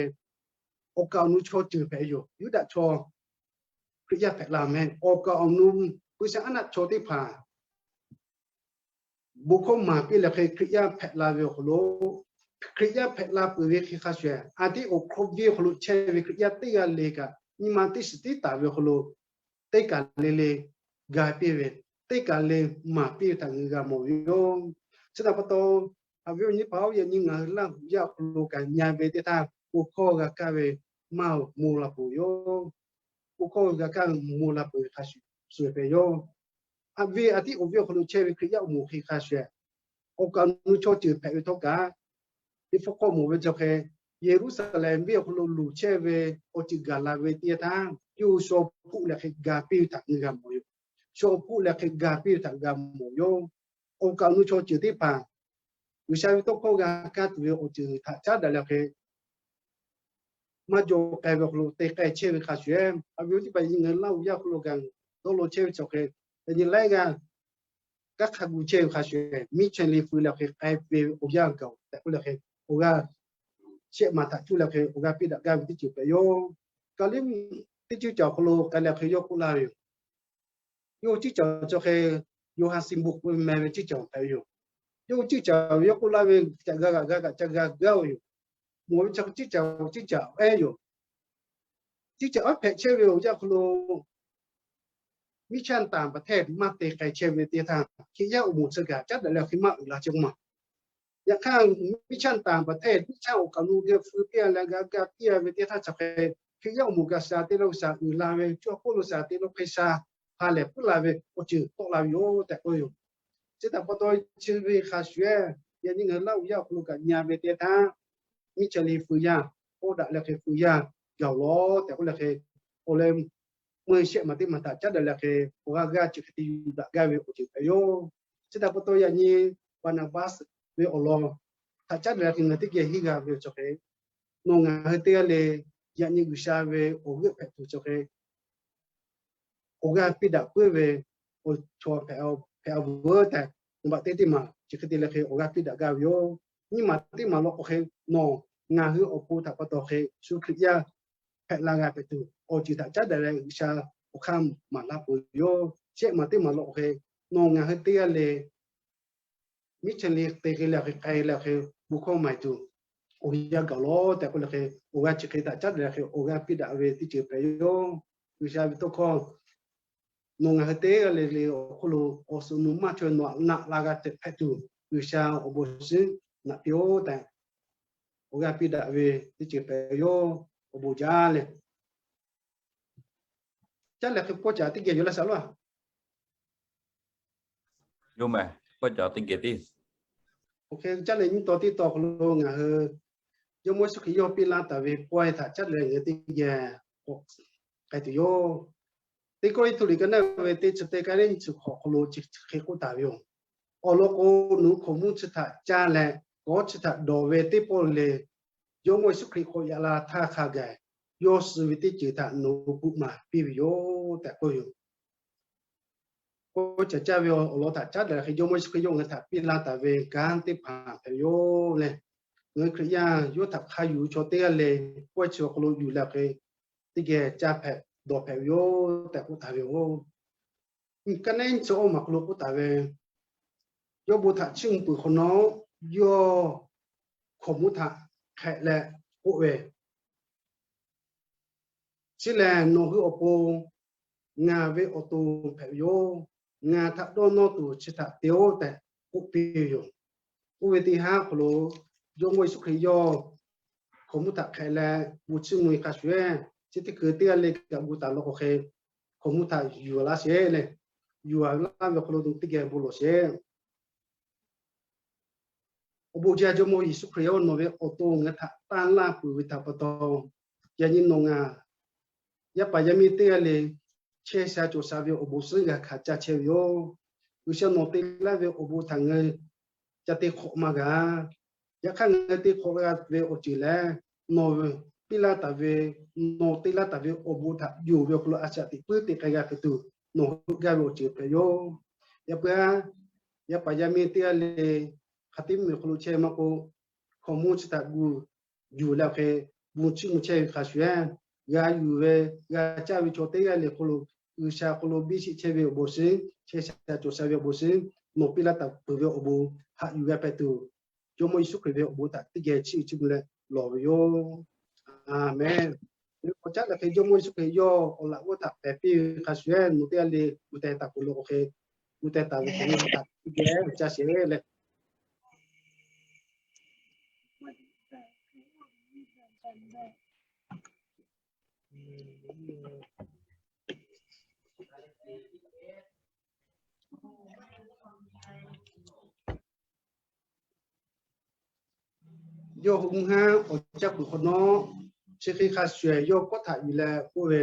awˬ kaˍ awˬ nu chaw ceuˬ hpehꞈ yoˬ. Yuˇdaꞈ chaw Hkriꞈ yaˇ hpehꞈ la mehˍ. Awˬ kaˍ awˬ nu puiˉ shaˉ aˉ naˆ chaw teˇ hpaˍ bon hkawˇ maˍ piˇ leh hk'e Hkriꞈ yaˇ hpehꞈ la ve awˬ hk'aw lo, Hkriꞈ yaˇ hpehꞈ la peuˬ ve hk'e hk'a shuˍ, a tiˉ awˬ hk'aw viˉ awˬ hk'aw lo chehˇ ve Hkriꞈ yaˇ teˇ g'aˇ le kaꞈ nyi ma teˇ shiˍ tiˉ taˍ ve awˬ hk'aw lo teˇ kaˬ le le ga piˇ ve, teˇ kaˬ le maˍ piˇ ve htaꞈ ngaˬ hui g'a mawˬ ve yoˬ. Chi htaꞈ pa taw, haꞈ ve awˬ nyi paˍ oˇ yaꞈ nyi ngaˬ hui Laˇ huˍ yaˇ awˬ hk'aw lo kaꞈ nyi ve teˇ htaˇ, bon hkawˇ g'a kaˇ ve maˇ mawˬ la peuˬ yoˬ. Bon hkawˇ g'a kaˇ ve mawˬ la peuˬ ve hk'a shuˍ shuˍ hpehꞈ yoˬ. A viˉ a tiˉ awˬ viˉ awˬ hk'aw lo chehˇ ve Hkriꞈ yaˇ awˬ moˍ hk'e hk'a shuˍ, awˬ kaˍ awˬ nu chaw ceuˬ hpehꞈ ve htawˇ kaꞈ, teˇ hpfuhˇ k'awꞈ mawˬ ve chi hk'e, Yeˍruˆsaˍlehnˍ venˇ awˬ hk'aw lo luˬ chehˇ ve awˬ ceuˬ gaˬ la ve teˇ yanˇ htaˇ, yawˇ hui shaw hpuˆ leh hk'e ga piˇ ve htaꞈ ngaˬ g'a mawˬ yoˬ. Shaw hpuˆ leh hk'e ga piˇ ve htaꞈ g'a mawˬ yoˬ. Awˬ kaˍ awˬ nu chaw ceuˬ teˇ hpaˍ G'uiˬsha ve tawˇ hkawˇ g'a kaˇ tuˬ ve awˬ ceuˬ htaꞈ caˉ daꞈ leh hk'e, maˇ jaw k'ai ve awˬ hk'aw lo te k'ai chehˇ ve hk'a shuˍ, a ve teˇ hpaˍ yaꞈ nyi ngaˬ hui Laˇ huˍ yaˇ awˬ hk'aw lo kaꞈ dawˇ law chehˇ ve chi hk'e, yaꞈ nyi laiˉ g'aˇ kanˉ hk'a gu chehˇ ve hk'a shuˍ, miˇ chehˇ le feu leh hk'e k'ai ve awˬ yanˇ gaˬ tehꞈ k'oˆ leh hk'e, awˬ g'aˇ shehˆ maˬ htaꞈ cuˇ leh hk'e awˬ g'aˇ piˇ daꞈ gaˇ ve teˇ ceuˬ hpehꞈ yoˬ. Kaˍliˇ teˇ ceuˬ cawˬ awˬ hk'aw lo k'ai leh hk'e yawˇ k'oˆ laˇ ve yoˬ. Yawˇ hui ciˉ caˍ chi hk'e, Yoˇhanˬ Siˍmonˍ k'oˆ ve meh ve ciˉ caˍ hpehꞈ ve yoˬ. Yawˇ hui ciˉ caˍ ve yawˇ k'oˆ laˇ ve, ca g'a g'aꞈ g'a kaꞈ ca g'a gaˇ ve yoˬ. Mawˬ ve chi ciˉ caˍ ciˉ caˍ ehˉ yoˬ. Ciˉ caˍ aˉ hpehꞈ chehˇ ve awˬ yanˇ hk'aw lo, miˇ chaˇ tanˍ paˍ htehˇ maˇ te k'ai chehˇ ve teˇ htaˇ, Hkriꞈ yaˇ awˬ moˍ chi kaꞈ caˉ daꞈ leh hk'e maˇ uiˍ la chehˇ k'o maˬ. Yaꞈ hk'aˇ, miˇ chaˇ tanˍ paˍ htehˇ miˇ chaˇ awˬ kaˍ awˬ nu geh feu piˇ leh g'a gaˇ piˇ ve teˇ htaˇ chi hk'e, Hkriꞈ yaˇ awˬ moˍ kaꞈ shaˍ te lo shaˍ uiˍ la ve, cuˇ a k'oˆ lo shaˍ te lo hk'e sha ha lehˬ puiˉ la ve awˬ ceuˬ tawˆ la ve yoˬ tehꞈ k'oˆ yoˬ. Chi htaꞈ pa taw, chi ve hk'a shuˍ, yaꞈ nyi ngaˬ hui Laˇ huˍ yaˇ awˬ hk'aw lo kaꞈ nyi ve teˇ htaˇ, miˇ chehˇ le feu yaˇ, k'oˆ daꞈ leh hk'e feu yaˇ gaˬ lawˬ tehꞈ k'oˆ leh hk'e, awˬ leh meuˇ shehˆ maˬ teˇ maˬ htaꞈ caˉ daꞈ leh hk'e, awˬ g'aˇ g'aˇ chi hk'e te yuˬ daꞈ gaˇ ve awˬ ceuˬ hpehꞈ yoˬ. Chi htaꞈ pa taw yaꞈ nyi Baˍnaˍbaˆ ve awˬ lawn htaꞈ caˉ daꞈ leh hk'e ngaˬ hui teˇ geh henˇ g'a ve chi hk'e, nawˬ ngaˬ hui teˇ g'aˇ le yaꞈ nyi G'uiˬsha ve awˬ g'euˆ hpehꞈ tuˬ chi hk'e, awˬ g'aˇ piˇ daꞈ puiˉ ve awˬ chaw hpehꞈ a veuˬ tehꞈ, nawˬ baꞈ teˇ teˇ maˬ chi hk'e te leh hk'e awˬ g'aˇ piˇ daꞈ gaˇ ve yoˬ. Nyiˇ maˬ teˇ maˬ law k'o hk'e, nawˬ ngaˬ hui awˬ pon htaꞈ pa taw hk'e shu Hkriꞈ yaˇ hpehꞈ la g'a hpehꞈ tuˬ awˬ ceuˬ htaꞈ caˉ daꞈ leh G'uiˬsha awˬ hk'aˇ maˍ laˇ peuˬ yoˬ. Shehˆ maˬ teˇ maˬ law k'o hk'e, nawˬ ngaˬ hui teˇ g'aˇ le miˇ chehˇ le te hk'e leh hk'e k'ai leh hk'e bon hkawˇ maˍ tuˬ awˬ yanˇ gaˬ lawˬ tehꞈ k'oˆ leh hk'e, awˬ g'aˇ chi hk'e htaꞈ caˉ daꞈ leh hk'e awˬ g'aˇ piˇ daꞈ ve teˇ ceuˬ hpehꞈ yoˬ. G'uiˬsha ve tawˇ hkawˇ, nawˬ ngaˬ hui teˇ g'aˇ le le awˬ hk'aw lo awˬ suhˍ nu maˇ chaweh nawˬ htaꞈ naꞈ la g'a teꞈ hpehꞈ tuˬ G'uiˬsha awˬ bon shiˉ naꞈ piˇ-oˆ tehꞈ, awˬ g'aˇ piˇ daꞈ ve teˇ ceuˬ hpehꞈ yoˬ. Awˬ bon jaˇ leh, caˉ leh hk'e pawˇ caˍ teˇ geh yoˬ laˇ shaˍ laˇ. Yoˬ mehˍ, pawˇ caˍ teˇ geh tiˉ. Oˇ hk'e caˉ leh nyiˇ taw teˇ taw hk'aw lo ngaˬ hui Jawˇmawˇ Yeˍsuˆ Hkriꞈ yawˇ piˇ laˇ taˍ ve pawehˇ htaꞈ caˉ leh ngaˬ hui teˇ geh k'awꞈ k'ai tuˬ yoˬ. Teˇ Kawˇrenˍhtuˆ liꞈ ka naˆ ve teˇ chi teˇ, ka naˆ nyiˇ chi hkawꞈ hk'aw lo chi hk'e k'oˆ taˍ ve yoˬ. Awˬ lawn k'o, nawˬ hui hkaoˍmonˇ chi htaꞈ caˇ leh, kawˉ chi htaꞈ dawˬ ve teˇ pawˆ le le, Jawˇmawˇ Yeˍsuˆ Hkriꞈ k'awꞈ yaꞈ la htaˇ hk'a gaˬ, yawˇ suh ve teˇ ceuˬ htaꞈ nawˬ hui k'oˆ maˍ piˇ ve yoˬ tehꞈ k'oˆ yoˬ. K'o, caˍ caˇ ve awˬ lawn htaꞈ caˉ daꞈ hk'e Jawˇmawˇ Yeˍsuˆ Hkriꞈ yawˇ ngaˬ hui htaꞈ piˇ laˇ taˍ ve kanˉ teˇ hpaˍ hpehꞈ ve yoˬ le. Ngaˬ hui Hkriꞈ yaˇ yawˇ htaꞈ hk'a yuˬ ve chaw teˇ g'aˇ le, pawehˇ chi awˬ hk'aw lo yuˬ leh hk'e teˇ geh caˇ hpehꞈ dawˬ hpehꞈ ve yoˬ tehꞈ k'oˆ taˍ ve yoˬ. Ka naˆ nyiˇ chi awˇ maˬ hk'aw lo k'oˆ taˍ ve, yawˇ bon htaꞈ chiˇ mvuh peuˬ hk'awꞈ nawˉ, yawˇ hkaoˍmonˇ htaꞈ hk'ehꞈ leh k'oˆ ve, Chi lehˬ nawˬ hui awˬ pon ngaˬ ve awˬ to hpehꞈ ve yoˬ. Ngaˬ htaꞈ dawˇ nawˇ tuˬ chi htaꞈ te-oˆ tehꞈ k'oˆ piˇ ve yoˬ. Oˇ ve teˇ haˉ hk'aw lo Jawˇmawˇ Yeˍsuˆ Hkriꞈ yawˇ hkaoˍmonˇ htaꞈ hk'ehꞈ leh bon chiˇ mvuh ve hk'a shuˍ-eˬ, chi teˇ hkui teˇ g'aˇ le kaꞈ gu taˍ law k'o hk'e, hkaoˍmonˇ htaꞈ yuˬ laˇ sheˍ le. Yuˬ laˇ ve awˬ hk'aw lo teˇ geh bon lawˬ sheˍ. Awˬ bon jaˇ Jawˇmawˇ Yeˍsuˆ Hkriꞈ-oˬ, nawˬ ve awˬ to ngaˬ htaꞈ tanˇ laˇ peuˬ ve htaꞈ pa taw, yaꞈ nyi nawˬ ngaˬ yaˇ paˍ yaˇ miˇ teˇ g'aˇ le chehˇ sha cawˬ sha ve awˬ bon suhˉ g'a hkanˍ caˇ chehˇ ve yoˬ. G'uiˬsha nawˬ te laˇ ve awˬ bon htaꞈ ngaˬ hui ca te hk'awꞈ maˇ g'a. Yaꞈ hk'aˇ ngaˬ hui te hk'awꞈ g'a ve awˬ ceuˬ lehˬ, nawˬ piˇ laˇ taˍ ve, nawˬ te laˇ taˍ ve awˬ bon htaꞈ yonˍ ve awˬ hk'aw lo a shaꞈ teꞈ puiˉ te k'ai g'a hpehꞈ tuˬ, nawˬ hui gaˇ ve awˬ ceuˬ hpehꞈ yoˬ. Yaꞈ puiˉ-aˬ, yaˇ paˍ yaˇ miˇ teˇ g'aˇ le hk'a tiˉ mvuhˇmiˬ awˬ hk'aw lo chehˇ maˇ k'o, hkaoˍmonˇ chi htaꞈ gu yuˬ leh hk'e bon chiˇ mvuh chehˇ ve hk'a shuˍ-eˬ, g'a yuˬ ve, g'a caˇ ve chaw teˇ g'aˇ le hk'aw lo G'uiˬsha hk'aw lo biˇ sheˆ chehˇ ve awˬ bon shiˉ, chehˇ sha cawˬ sha ve awˬ bon shiˉ, nawˬ piˇ laˇ taˍ peuˬ ve awˬ bon haꞈ yuˬ g'a hpehꞈ tuˬ, Jawˇmawˇ Yeˍsuˆ Hkriꞈ ve awˬ bon htaꞈ teˇ geh chiˇ mvuh chiˇ mvuh leh lawˬ ve yoˬ. Aˍmenˍ. Awˬ caˉ lehˬ hk'e Jawˇmawˇ Yeˍsuˆ Hkriꞈ yawˇ awˬ laꞈ g'awˇ htaꞈ pehˬ piˇ ve hk'a shuˍ-eˬ, nawˬ teˇ g'aˇ le gu teh taˍ peuˬ law k'o hk'e, gu teh taˍ ve hk'e teˇ geh ca sheˍ leh Yawˇ hui mvuhˇ haˉ awˬ caˇ peuˬ hk'awꞈ nawˉ, chi hk'e hk'a shuˍ-eˬ yawˇ kawˆ htaꞈ yuˬ leh k'oˆ ve,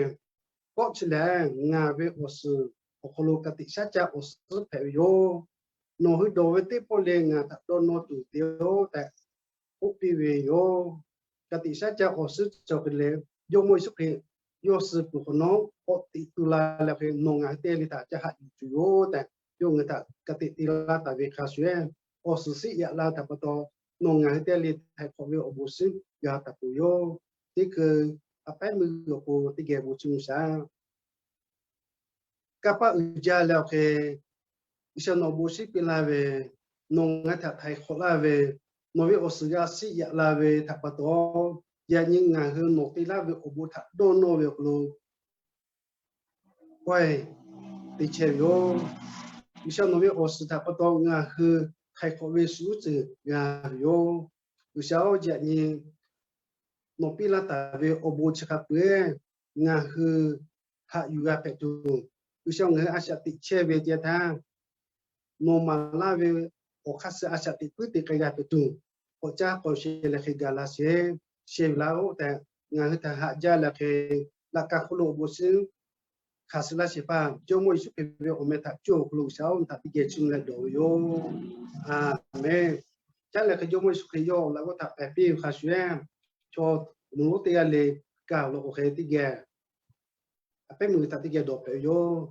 Kawˆ chi lehˬ ngaˬ ve awˬ suhˍ awˬ hk'aw lo ka tiꞈ shaˉ caˇ awˬ suhˉ hpehꞈ ve yoˬ. Nawˬ hui dawˬ ve teˇ pawˆ le ngaˬ htaꞈ dawˇ nawˇ tuˬ te-oˆ tehꞈ k'oˆ piˇ ve yoˬ. Ka tiꞈ shaˉ caˇ awˬ suhˉ cawˬ hk'e le, Jawˇmawˇ Yeˍsuˆ Hkriꞈ yawˇ suh peuˬ hk'awꞈ nawˉ k'awꞈ teꞈ tu la leh hk'e nawˬ ngaˬ hui teˇ g'aˇ le htaꞈ ca haꞈ yuˬ tuˬ yoˬ tehꞈ, yawˇ ngaˬ hui htaꞈ ka tiꞈ te laˇ taˍ ve hk'a shuˍ-eˬ, awˬ suhˍ shiˆ yaꞈ la htaꞈ pa taw, nawˬ ngaˬ hui teˇ g'aˇ le htaiˍ hk'awꞈ ve awˬ bon shiˉ g'a taˍ peuˬ yoˬ. Teˇ hkui a pehˉ meuˇ awˬ pon teˇ geh bon chiˇ mvuh shaˍ. Kanˇ paˆ uiˍ jaˇ leh awˬ hk'e, G'uiˬsha nawˬ awˬ bon shiˉ piˇ laˇ ve, nawˬ ngaˬ hui htaꞈ htaiˍ hk'awꞈ laˇ ve, nawˬ ve awˬ suhˍ g'a shiˆ yaꞈ la ve htaꞈ pa taw, yaꞈ nyi ngaˬ hui nawˬ te laˇ ve awˬ bon htaꞈ dawˇ nawˇ ve awˬ hk'aw lo kawehˇ te chehˇ ve yoˬ. G'uiˬsha nawˬ ve awˬ suhˍ htaꞈ pa taw ngaˬ hui htaiˍ hk'awꞈ ve shu uˉ ceuˬ g'a ve yoˬ. G'uiˬsha-oˬ, yaꞈ nyi nawˬ piˇ laˇ taˍ ve awˬ bon chi hk'a peu-eˬ ngaˬ hui haꞈ yuˬ g'a hpehꞈ tuˬ, G'uiˬsha ngaˬ hui a shaꞈ teꞈ chehˇ ve teˇ yanˇ htaˇ, nawˬ maˍ laˇ ve awˬ hk'aˇ suh a shaꞈ teꞈ puiˉ te k'ai g'a hpehꞈ tuˬ, k'awꞈ caˇ k'awꞈ sheh leh hk'e gaˬ la sheˍ. Sheh ve laˇ-oˆ tehꞈ ngaˬ hui htaꞈ haꞈ jaˇ leh hk'e, laꞈ ka hk'oˆ lo awˬ bon shiˉ hkanˍ suh laˇ shehˍ hpaˇ Jawˇmawˇ Yeˍsuˆ Hkriꞈ ve awˬ meh htaꞈ cawˇ awˬ hk'aw lo G'uiˬsha-oˬ, htaꞈ teˇ geh chiˇ mvuh leh dawˬ ve yoˬ. Aˍmenˍ. Caˉ leh hk'e Jawˇmawˇ Yeˍsuˆ Hkriꞈ yawˇ awˬ laꞈ g'awˇ htaꞈ pehˬ piˇ ve hk'a shuˍ-eˬ, chaw mvuhˇ lonˉ teˇ g'aˇ le kaˇ law k'o hk'e teˇ geh a pehˉ meuˇ htaꞈ teˇ geh dawˬ hpehꞈ ve yoˬ.